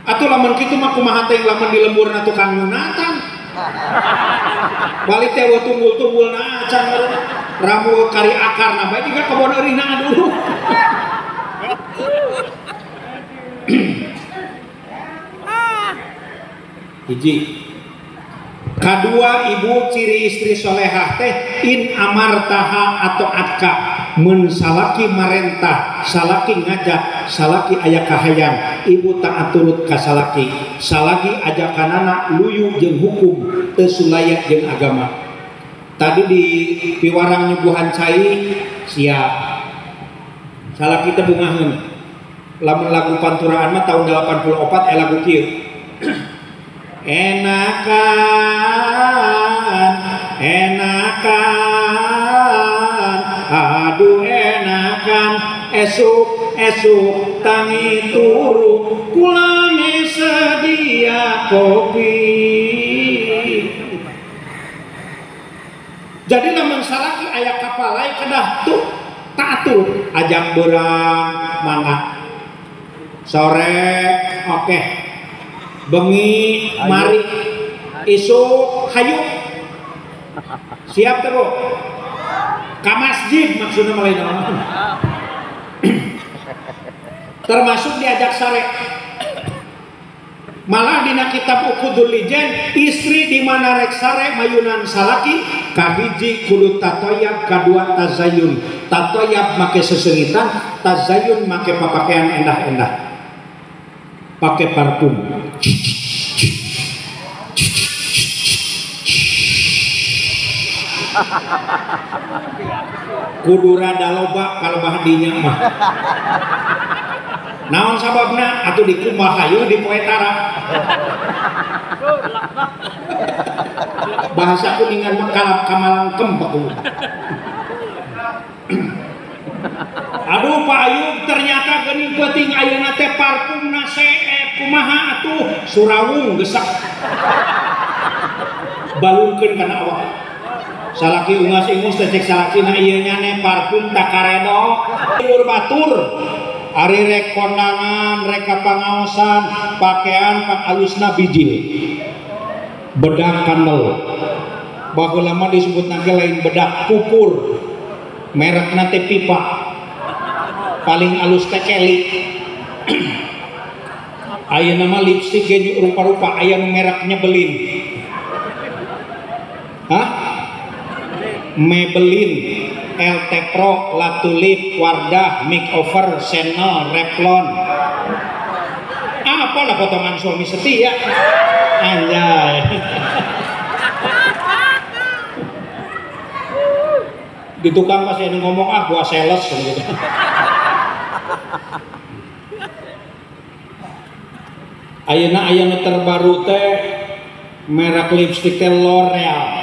Atuh lamun kitu mah kumaha teh lamun di lemburna tukang nyunatan. Balik teh eueuh tunggul-tunggulna acan ramu kari akarna bae juga kebon eurihna dulu. Hiji. Kadua ibu ciri istri solehah teh in amartaha atau atka mun salaki marentah, salaki ngajak, salaki aya kahayang, ibu taat turut ka salaki, salaki ajakanana luyu jeung hukum, teu sulaya jeung agama. Tadi di piwarang nyuguhan cai siap. Salaki teh bungaheun. Lamun lagu panturaan mah tahun 84 lagu kieu. Enakan, enakan, aduh enakan, esuk esuk tangi turu, kulane sedia kopi. Jadi lamun salaki aya kapalai kedah tuh Taat turut ajak beurang mangga. Sore oke. Bengi mari. Isuk hayu. Siap teh Bu? Ka masjid maksudna mah lain naon. Termasuk diajak sare. Malah dina kitab Uqudul Lijan istri di mana rek sare mayunan salaki kahiji kudu tatoyab kadua tazayun. Tatoyab make sesengitan, tazayun make papakaian endah-endah. Pakai parfum. Kudu rada loba kalau bah dinya mah. Naon sababna atuh dikumbah hayu di poe tara. Bahasa kuningan mah kalap kamalangkem paku. Aduh Pak Ayub ternyata geuning peuting ayeuna teh parfumna seep kumaha atuh surawung gesak. Balungkeun kana awak. Salaki ungas-ingus teh cek salakina ieu nyane parfum takaredo. Lur batur. Ari rek kondangan, rek kapangaosan, pakaian pak alusna bijil. Bedak kandel. Baheula mah disebutna ge lain bedak pupur. Merekna teh pipa. Paling alus teh Kelly. Ayeuna mah lipstik ge rupa-rupa aya nu merek nyebelin. Hah? Maybelline, LT Pro, La Tulip, Wardah, Makeover, Chanel, Revlon. Apa lah potongan suami setia? Anjay. Di tukang pasti ada ngomong ah gua sales gitu. Ayeuna aya nu terbaru teh merek lipstik teh L'Oreal.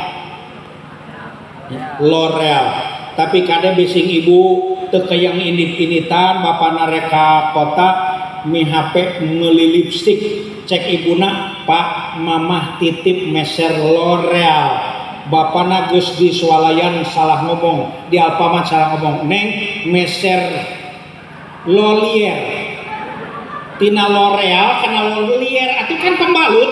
L'Oreal. Tapi kade bising ibu teu kayang indit-inditan bapana rek ka kota mi HP meuli lipstik cek ibuna Pak mamah titip meser L'Oreal. Bapana geus di swalayan salah ngomong, di Alfamart salah ngomong, neng meser Lolier. Tina L'Oreal kana Lolier atuh kan pembalut.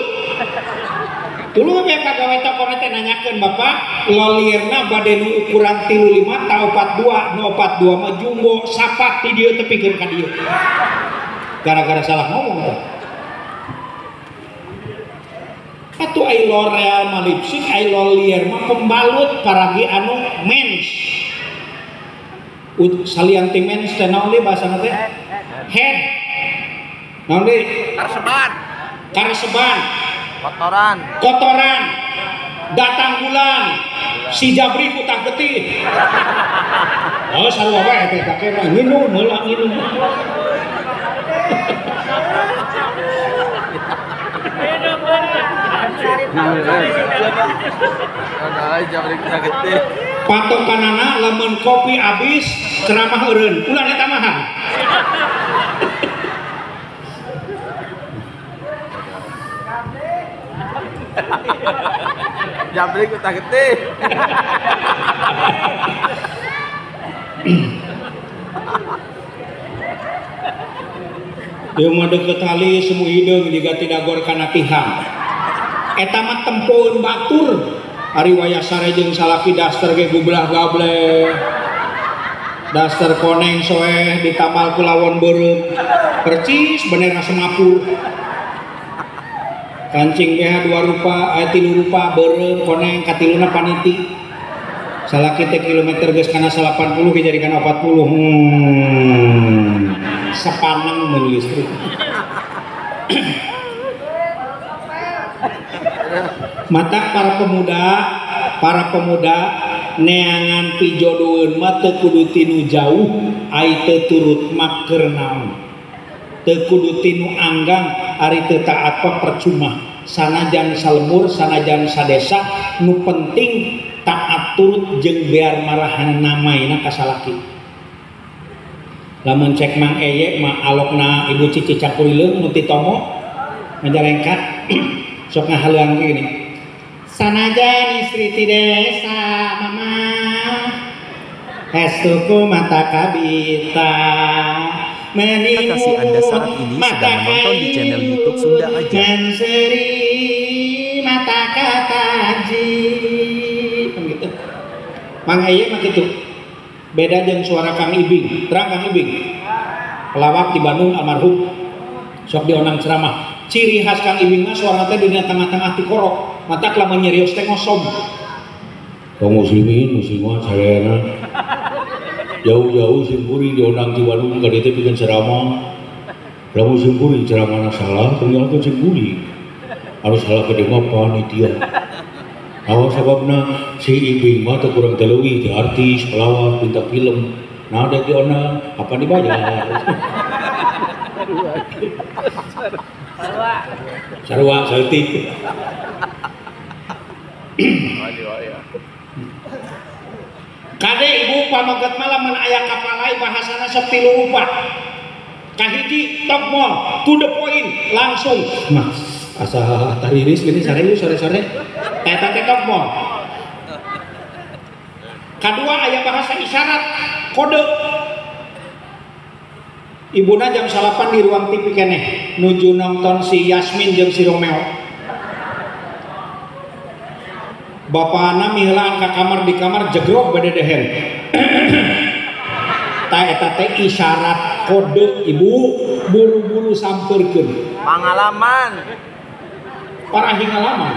Dulu we pagawe toko teh nanyakeun bapak Lolierna bade nu ukuran 35 ta 42, nu 42 mah jumbo sapat ti dieu tepikeun ka dieu. Gara-gara salah ngomong teh. Atuh ai L'Oreal mah lipstik, ai Lolier mah pembalut paragi anu mens. Salian ti mens teh naon deui bahasana teh? Head. Naon deui? Karseban. Karseban. Kotoran. Kotoran. Datang bulan. Si Jabri kutah getih. Oh sarua wae teh kake mah nginum heula nginum. Patokanana lamun kopi habis ceramah eureun ulah ditamahan. Jabri kutah getih. Ieu mah deukeut tali semu hideung jiga tidagor kana tihang. Eta mah tempoeun batur. Ari wayah sare jeung salaki daster ge gublah gableh. Daster koneng soeh ditamal ku lawon beureum. Percis bendera semapur. Kancing BH dua rupa, tilu rupa beureum koneng katiluna paniti. Salaki teh kilometer geus kana 80 ge jadi kana 40. Sepaneng meuli listrik. Mata para pemuda neangan pijodoeun mah teu kudu tinu jauh, ai teu turut mah keur naon. Teu kudu tinu anggang, ari teu taat mah percuma. Sanajan salembur, sanajan sadesa, nu penting taat turut jeung biar marahan namaina ka salaki. Lamun cek Mang Eye mah alokna Ibu Cici Cakurileung nu ti Tomo Majalengka sok ngahaleuang gini. Sanajan istri ti desa mama Hestuku mata kabita. Terima kasih Anda saat ini sedang menonton di channel YouTube Sunda Aja. Seri mata kataji. Gitu. Mang Eye mah kitu. Beda jeung suara Kang Ibing. Terang Kang Ibing. Pelawak di Bandung almarhum. Sok dionang ceramah. Ciri khas Kang Ibing mah suara teh dina tengah-tengah tikorok. Matak lamun nyerios teh ngosom. Kaum muslimin muslimat sadayana jauh-jauh simkuring diundang di Bandung ka dieu teh pikeun ceramah. Lamun simkuring ceramahna salah, tunggalkeun simkuring. Anu salah gede mah panitia. Naon sababna si Ibing mah teu kurang teu leuwih ti artis, pelawak, bintang film. Nah da diundang apa dibayar. Sarua saeutik. Kade ibu pameget mah lamun aya kapalai bahasana sok tilu rupa. Kahiji top mall, to the point, langsung. Mas, asa tariris gini sare yuk sore-sore. Eta teh top mall. Kadua aya bahasa isyarat, kode. Ibuna jam 9 di ruang TV keneh nuju nonton si Yasmin jeung si Romeo. Bapana miheulaan ka kamar, di kamar jegrok bade dehen. Ta eta teh isyarat kode ibu buru-buru sampeurkeun. Pangalaman. Parah ngalaman.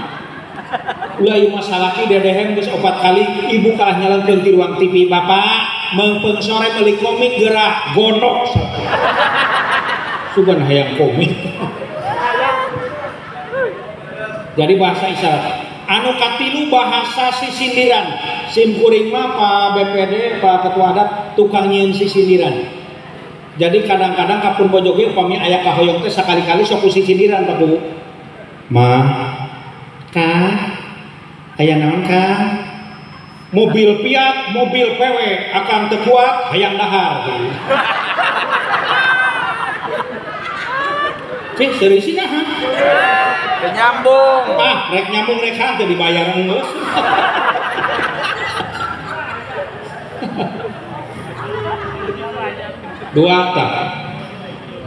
Ulah ieu mah salaki dedehem geus 4 kali ibu kalah nyalengkeun ti ruang TV. Bapak meungpeung sore meuli komik gerak gondok. Sugan hayang komik. Jadi bahasa isyarat. Anu katilu bahasa sisindiran. Sim kuring mah Pak BPD, Pak Ketua Adat tukang nyieun sisindiran. Jadi kadang-kadang kapun bojoge upami aya kahoyong teh sakali-kali sok ku sisindiran Pak Bu. Ma, ka, aya naon ka? Mobil Fiat, mobil PW, akang teu kuat hayang dahar. Cih, serius sih nah. Nyambung. Ah, rek nyambung rek hanteu dibayar geus. Dua tah.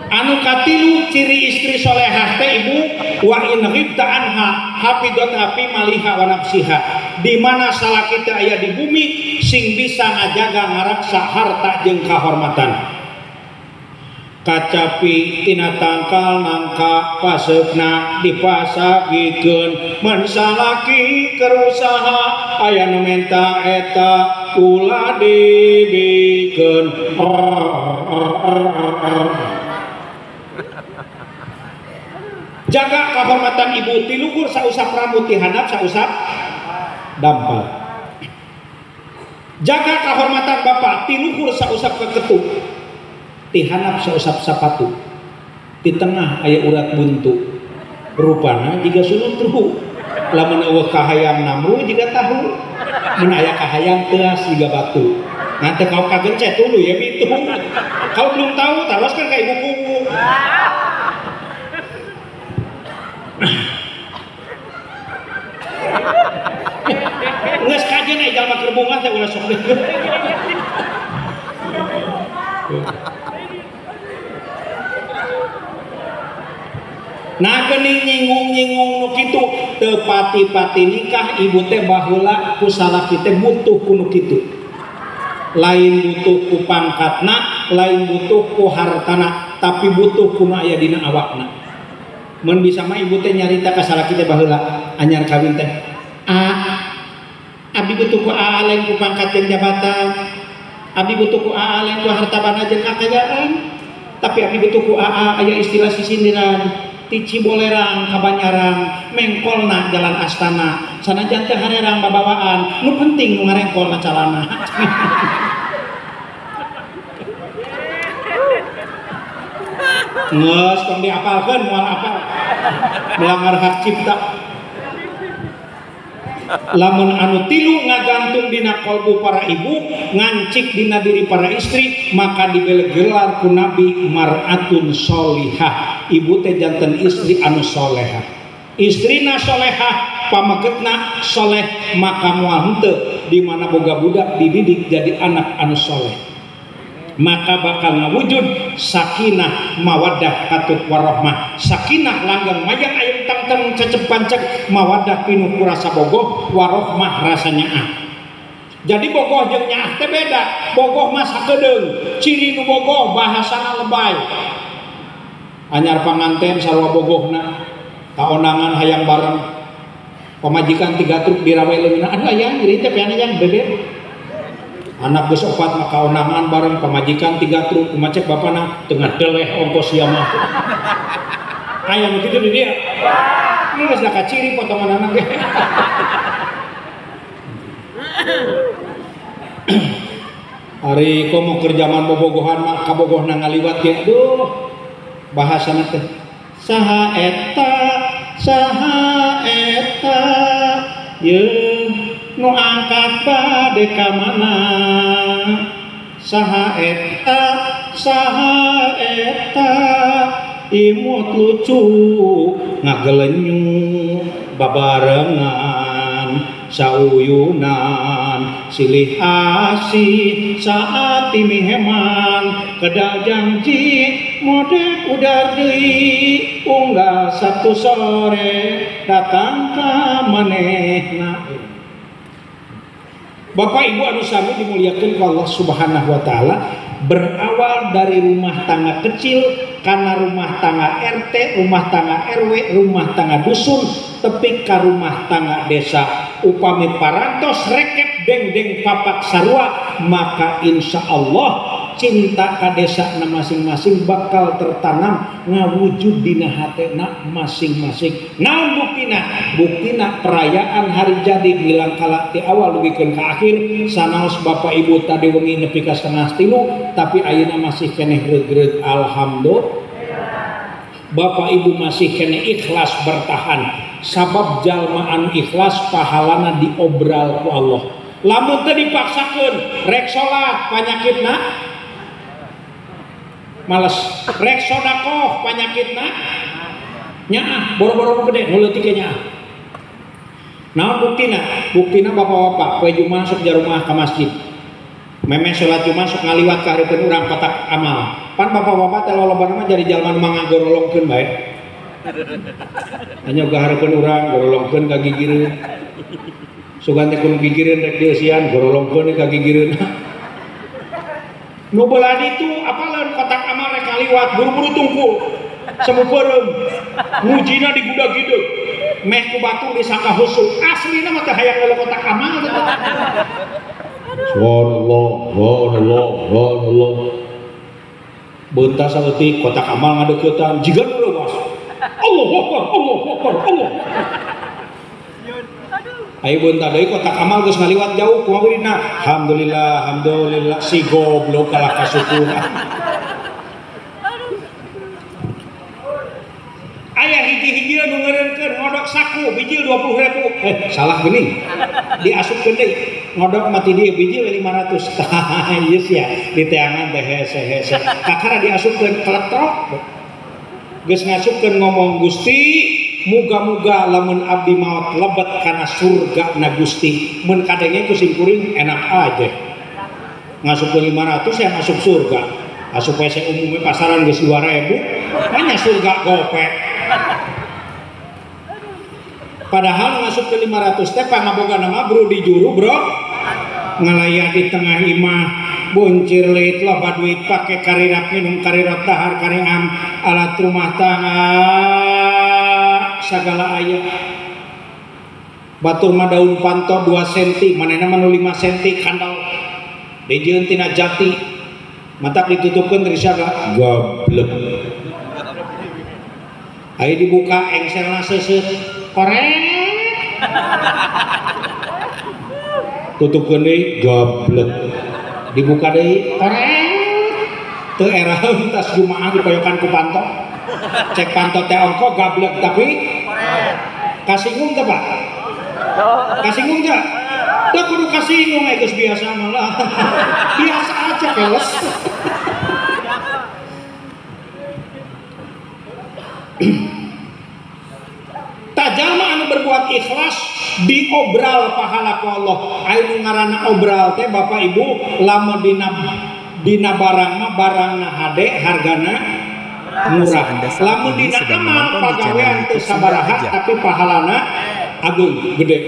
Anu katilu ciri istri solehah teh ibu wa in ghibta anha hafidhat hafi maliha wa nafsiha. Di mana salaki teh aya di bumi sing bisa ngajaga ngaraksa harta jeung kahormatan. Kacapi tina tangkal nangka paseupna dipasagikeun mun salaki keur usaha aya nu menta eta ulah dibikeun. Jaga kehormatan ibu tiluhur sausap rambut ti handap sausap dampal. Jaga kehormatan bapak tiluhur sausap keketuk tihanap sausap sapatu. Di tengah aya urat buntu. Rupana jiga sulutruh. Lamun eueuh kahayang namru jiga tahu. Mun aya kahayang teas jiga batu. Nanti kau kagencet dulu ya itu. Kalau belum tahu taroskeun ka ibu kuwu. Geus kajeun aya jalma keur bungah teh ulah sok deui. Nah geuning nyinggung-nyinggung nu kitu teu pati-pati nikah ibu teh baheula ku salaki teh butuh ku nu kitu. Lain butuh ku pangkatna, lain butuh ku hartana, tapi butuh ku nu aya dina awakna. Mun bisa mah ibu teh nyarita ka salaki teh baheula anyar kawin teh. A abdi butuh ku aa lain ku pangkat jeung jabatan. Abdi butuh ku aa lain ku harta banda jeung kakayaan. Tapi abdi butuh ku aa aya istilah sisindiran. Ti Cibolerang ka Banyaran mengkolna jalan Astana sanajan teu harerang babawaan nu penting nu ngarengkolna calana. Geus tong diapalkeun moal apal melanggar hak cipta. Lamun anu tilu ngagantung dina kolbu para ibu, ngancik dina diri para istri, maka dibeli gelar ku Nabi mar'atun solihah. Ibu teh janten istri anu solehah. Istrina solehah, pamegetna soleh maka moal henteu di mana boga budak dididik jadi anak anu soleh maka bakal ngawujud sakinah mawaddah katut warohmah. Sakinah langgeng mayang ayam tangteng cecep panceg, mawaddah pinuh ku rasa bogoh, warohmah rasa nyaah. Jadi bogoh jeung nyaah teh beda. Bogoh mah sakedeung, ciri nu bogoh bahasana lebay. Anyar panganten sarua bogohna, kaondangan hayang bareng. Pamajikan 3 truk dirawe leungeunna, aduh ayang ieu teh piana yang bebek. Anak geus 4 maka kaondangan bareng pamajikan 3 truk, kumaha cek bapana tengah deleh ongkos sia mah. Aya nu kitu di dieu. Geus da kaciri potongan anak ge. Ari komo keur jaman bobogohan mah kabogohna ngaliwat ge aduh. Bahasana teh saha eta yeung nu angkat bade ka mana, saha eta imut lucu ngagelenyu babarengan sauyunan silih asih saat miheman kedal janji modek udar deui unggal Sabtu sore datang ka manehna. Bapak Ibu anu sami dimuliakeun ku Allah Subhanahu wa taala, berawal dari rumah tangga kecil karena rumah tangga RT, rumah tangga RW, rumah tangga dusun, tepi ka rumah tangga desa. Upami parantos rekep dengdeng papak sarua, maka insya Allah cinta ka desa na masing-masing bakal tertanam ngawujud dina hatena masing-masing. Naon buktina? Buktina perayaan hari jadi milangkala ti awal dugikeun ka akhir sanaos Bapak Ibu tadi wengi nepi ka 2:30 tapi ayeuna masih keneh reugreug alhamdulillah. Bapak Ibu masih keneh ikhlas bertahan sabab jalma anu ikhlas pahalana diobral ku Allah. Lamun teu dipaksakeun rek salat panyakitna males, rek sodakoh panyakitna nyaah, boro-boro gede nu leutik ge nyaah. Naon buktina? Buktina bapak-bapak poe Jumat sok jarumah ka masjid. Memeh salat Jumat sok ngaliwat ka hareupeun urang kotak amal. Pan bapak-bapak teh lolobana mah jadi jalma nu mangagorolongkeun bae. Hanya ka hareupeun urang gorolongkeun ka gigireun. Sugan teh kudu gigireun rek dieusian gorolongkeun ka gigireun. Nu belah ditu apaleun kotak amal rek kaliwat buru-buru tungkul semu peureum ngujina digudag-gideg meh ku batur disangka husuk aslina mah teh hayang leuleuk kotak amal teh. Subhanallah, subhanallah, subhanallah. Beuntas saeutik kotak amal ngadeuketan jiga nu leuwas. Allahu akbar, Allahu akbar, Allah. Ayo beunta deui kotak amal geus ngaliwat jauh kumaha wirina. Alhamdulillah, alhamdulillah si goblok kalah kasukuran. Aya hiji-hiji nu ngeureunkeun ngodok saku bijil 20.000. Salah geuning. Diasupkeun deui. Ngodok mati dieu bijil 500. Tah ieu sia diteangan teh hese-hese. Kakara diasupkeun keletrok. Geus ngasupkeun ngomong Gusti muga-muga lamun abdi maot lebet kana surga na Gusti. Mun kadenge ku simkuring enak aja. Ngasupkeun 500 ya masuk surga. Asup WC umumnya pasaran geus 2.000, banyak surga gope. Padahal masuk ke 500 teh pangaboga nama bro di juru bro. Ngalaya di tengah imah buncir leit loba duit pake karirap minum karirap dahar kariam alat rumah tangga sagala aya. Batur mah daun panto 2 cm, manehna mah nu 5 cm kandel. Dijieun tina jati. Matak ditutupkeun risaga gablek. Ayo dibuka engselna seuseut korek. Tutupkeun deui gablek. Dibuka deui korek. Teu eraeun tas Jumaah dipoyokan ku panto. Cek panto teh ongko gablek tapi kasinggung teh Pak? Kasinggung teh? Teu kudu kasinggung geus biasa malah. Biasa aja keles. Tajalma anu berbuat ikhlas diobral pahala ku Allah. Aya nu ngaranna obral teh Bapak Ibu lamun dina barang mah barangna hade hargana murah. Lamun dina amal pagawean teu sabaraha tapi pahalana agung gede.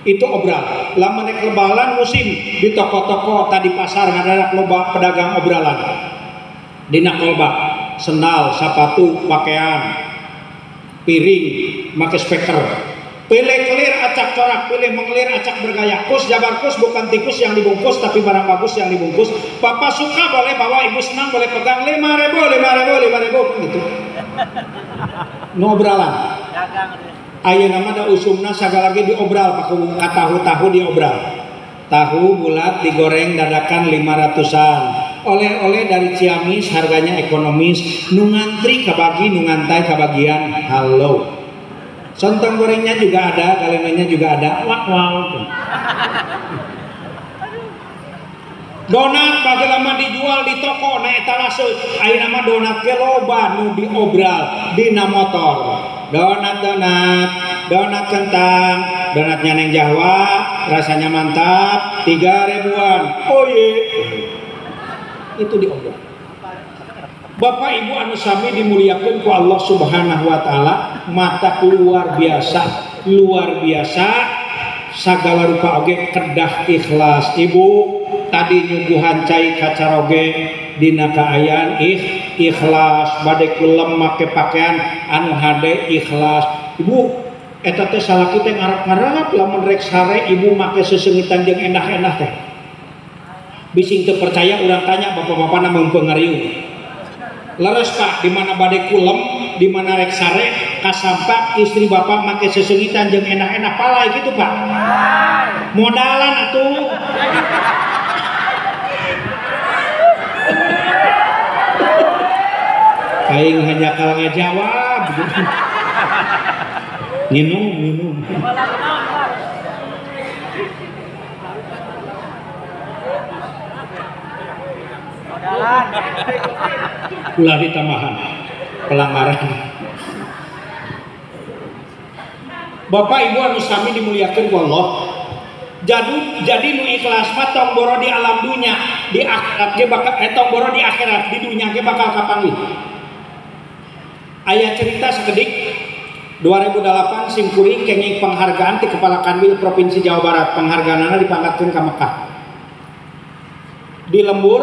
Itu obral. Lamun rek lebaran musim di toko-toko tadi pasar ngadadak loba pedagang obralan. Dina kolbak, sendal, sepatu, pakaian, piring, make speaker. Pilih kelir acak corak, pilih mengelir acak bergaya. Kus jabar kus bukan tikus yang dibungkus tapi barang bagus yang dibungkus. Bapak suka boleh bawa, ibu senang boleh pegang. 5.000, 5.000, 5.000 gitu. Ngobralan. Ayeuna mah da usumna sagala ge diobral paku tahu-tahu diobral. Tahu bulat digoreng dadakan 500-an. Oleh-oleh dari Ciamis harganya ekonomis, nu ngantri kabagi, nu ngantai kabagian. Halo. Sontong gorengnya juga ada, galenanya juga ada. Wah, wow. Donat bageulama dijual di toko na etalase. Ayeuna mah donat ge loba nu diobral dina motor. Donat donat, donat kentang, donatnya Neng Jawa, rasanya mantap, 3.000-an. Oh ye. Itu diobral. Bapak Ibu anu sami dimuliakeun ku Allah Subhanahu wa taala, mata luar biasa sagala rupa oge kedah ikhlas. Ibu tadi nyuguhan cai kacaroge dina kaayaan ikhlas, bade kulem make pakaian anu hade ikhlas. Ibu eta teh salaki teh ngarap-ngarap lamun rek sare ibu make seseungitan jeung endah-endah teh. Bising teu percaya urang tanya bapak-bapana meungpeung. Leres Pak, di mana bade kulem, di mana rek sare, kasampak istri bapak make seseungitan jeung enak-enak palai gitu Pak. Modalan atuh. Aing hanya kalau ngajawab. Minum, minum. Ulah ditambahan pelanggaran. Bapak Ibu anu sami dimuliakeun ku Allah. Jadi nu ikhlas mah tong boro di alam dunya, di akhirat ge bakal tong boro di akhirat, di dunya ge bakal kapanggih. Aya cerita sakedik 2008 simkuring kenging penghargaan ti Kepala Kanwil Provinsi Jawa Barat, penghargaanna dipangkatkeun ka Mekah. Di lembur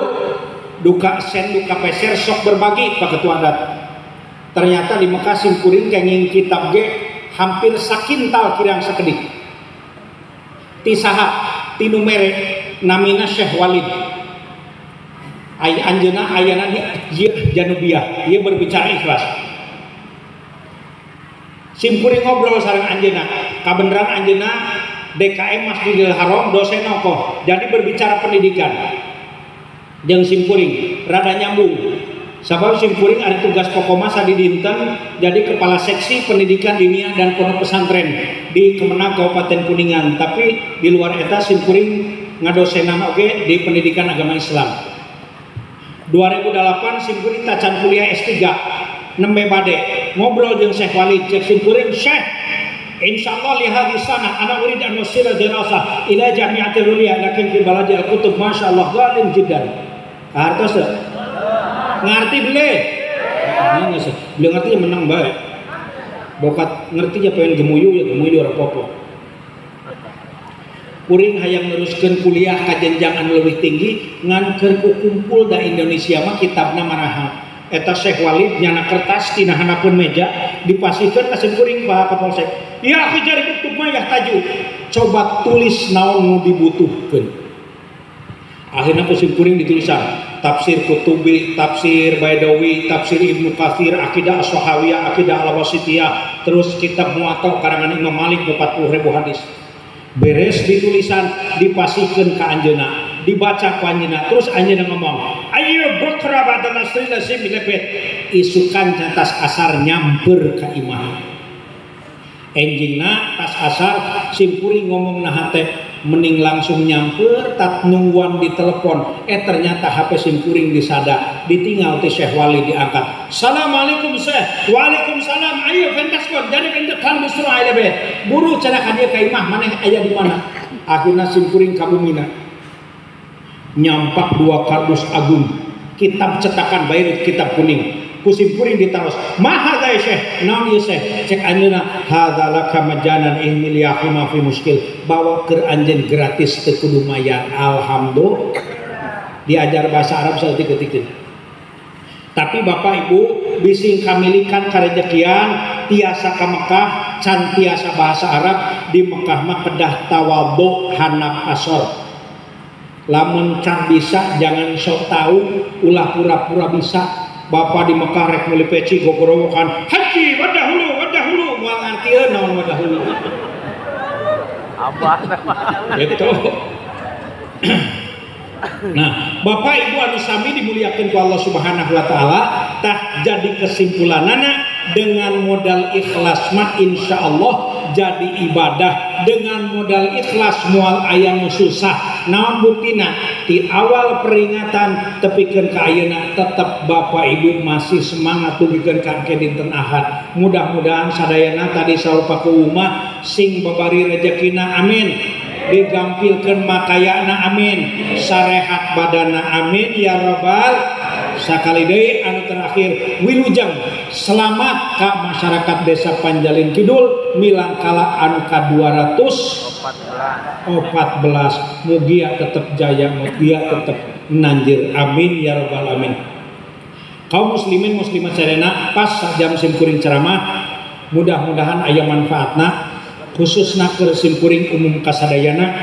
duka sen duka peser sok berbagi Pak Ketua Adat. Ternyata di Mekah simkuring kenging kitab ge hampir sakintal kirang sakedik. Ti saha ti nu mere namina Syekh Walid. Ai anjeunna ayana di Janubiyah, ieu berbicara ikhlas. Simkuring ngobrol sareng anjeunna, kabeneran anjeunna DKM Masjidil Haram dosen ongkoh. Jadi berbicara pendidikan. Jeung simkuring rada nyambung. Sabab simkuring ada tugas pokoma sadidinten jadi kepala seksi pendidikan diniyah dan pondok pesantren di Kemenag Kabupaten Kuningan. Tapi di luar eta simkuring ngadosenan oge di pendidikan agama Islam. 2008 simkuring tacan kuliah S3 nembe bade ngobrol jeung Syekh Walid, cek simkuring, Syekh insyaallah li hadhihi sanah ana urid an nusira dirasah ila jami'atil ulya lakin fi baladi al-kutub masyaallah ghalim jiddan. Hartos teu? Ngerti beli? Beli ngerti ya menang bae. Bokat ngerti ya pengen gemuyu ya gemuyu ora apa-apa. Kuring hayang neruskeun kuliah ka jenjang anu leuwih tinggi ngan keur kukumpul da Indonesia mah kitabna marahal. Eta Syekh Walid nyana kertas tina handapeun meja dipasihkeun ka simkuring Pak Kapolsek. Ya aku jari kutub mah yah taju. Coba tulis naon nu dibutuhkeun. Akhirnya ku simkuring ditulisan tafsir Kutubi, tafsir Baidawi, tafsir Ibnu Katsir, akidah As-Sahawiyah, akidah Al-Wasithiyah, terus kitab Muwatta karangan Imam Malik 40.000 hadis. Beres ditulisan dipasihkeun ka anjeunna, dibaca ku anjeunna, terus anjeunna ngomong, "Ayo bukra ba'da nasri lasim lepet." Isukan tas asar nyamper ka imah. Enjingna tas asar simkuring ngomong na hate, Mending langsung nyamper tat nungguan di telepon. Ternyata HP simkuring disada, ditinggal ti Syekh Wali diangkat. Assalamualaikum Syekh. Waalaikumsalam. Ayo fentaskon jadi pentetan bisro aya be. Buru cenah ka dieu ka imah maneh aya di mana? Akhirna simkuring ka bumina. Nyampak 2 kardus agung kitab cetakan Beirut kitab kuning. Ku simkuring ditaros. Maha ya Syekh? Naon ieu Syekh? Cek anjeunna hadza laka majanan ihmil ya ma fi muskil. Bawa keur anjeun gratis teu kudu mayar. Alhamdulillah. Diajar bahasa Arab saeutik-eutik. Tapi Bapak Ibu bising kamilikan karejekian tiasa ka Mekah can tiasa bahasa Arab di Mekah mah kedah tawadhu hanap asor. Lamun can bisa jangan sok tahu ulah pura-pura bisa. Bapak di Mekah rek meuli peci gogorowokan haji wadahulu wadahulu moal ngartieun naon wadahulu. Abah gitu. Nah, Bapak Ibu anu sami dimuliakeun ku Allah Subhanahu wa taala, tah jadi kesimpulanana dengan modal ikhlas mah insyaallah jadi ibadah. Dengan modal ikhlas moal aya nu susah. Naon buktina? Di awal peringatan tepikeun ka ayeuna tetep Bapak Ibu masih semangat tugikeun ka engke dinten Ahad. Mudah-mudahan sadayana tadi saur Paku Umah sing babari rejekina amin. Digampilkeun makayana amin, sarehat badana amin ya robbal. Sakali deui anu terakhir wilujeng selamat ka masyarakat Desa Panjalin Kidul milangkala anu ka 214 mugia tetep jaya mugia tetep nanjir amin ya robbal alamin. Kaum muslimin muslimat sadayana pas jam simkuring ceramah mudah-mudahan aya manfaatna khususna keur simkuring umum kasadayana.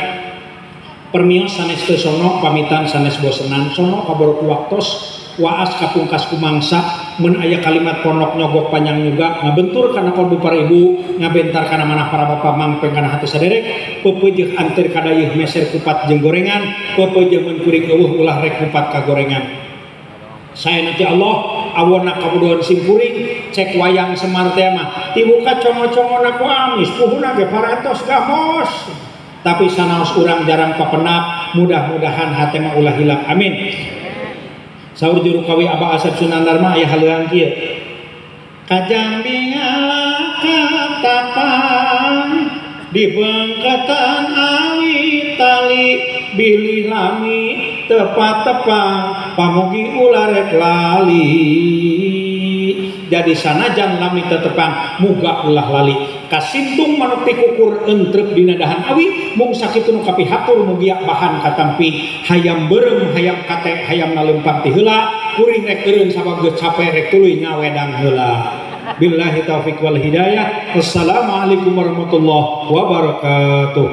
Permios sanes teu sono pamitan sanes bosenan sono kaboro ku waktos waas kapungkas kumangsa mun aya kalimat pondok nyogok panjang nyuga ngabentur kana kalbu para ibu ngabentar kana manah para bapa mangpeng kana hati saderek peupeujeuh anteur kadayeuh meser kupat jeung gorengan peupeujeuh mun kuring eueuh ulah rek kupat ka gorengan. Saya nanti Allah awona kabuduhan simkuring cek wayang Semar teh mah tibuka congo-congona ku amis puhuna ge parantos gamos tapi sanaos urang jarang papenak mudah-mudahan hate mah ulah hilap amin. Saur juru kawi Abah Asep Sunandar mah aya haleuang kieu kajambi ngalakatapang di bengketan awi tali bilih lami tepat tepang pamugi ulah rek lali. Jadi sanajan lami tetepang muga ulah lali kasintung manuk pikukur entrep dina dahan awi mung sakitu nu kapihatur mugia bahan katampi hayam beureum hayam kate hayam nalempang ti heula kuring rek eureun sabab geus cape rek tuluy ngawedang heula. Billahi taufik wal hidayah. Wassalamualaikum warahmatullahi wabarakatuh.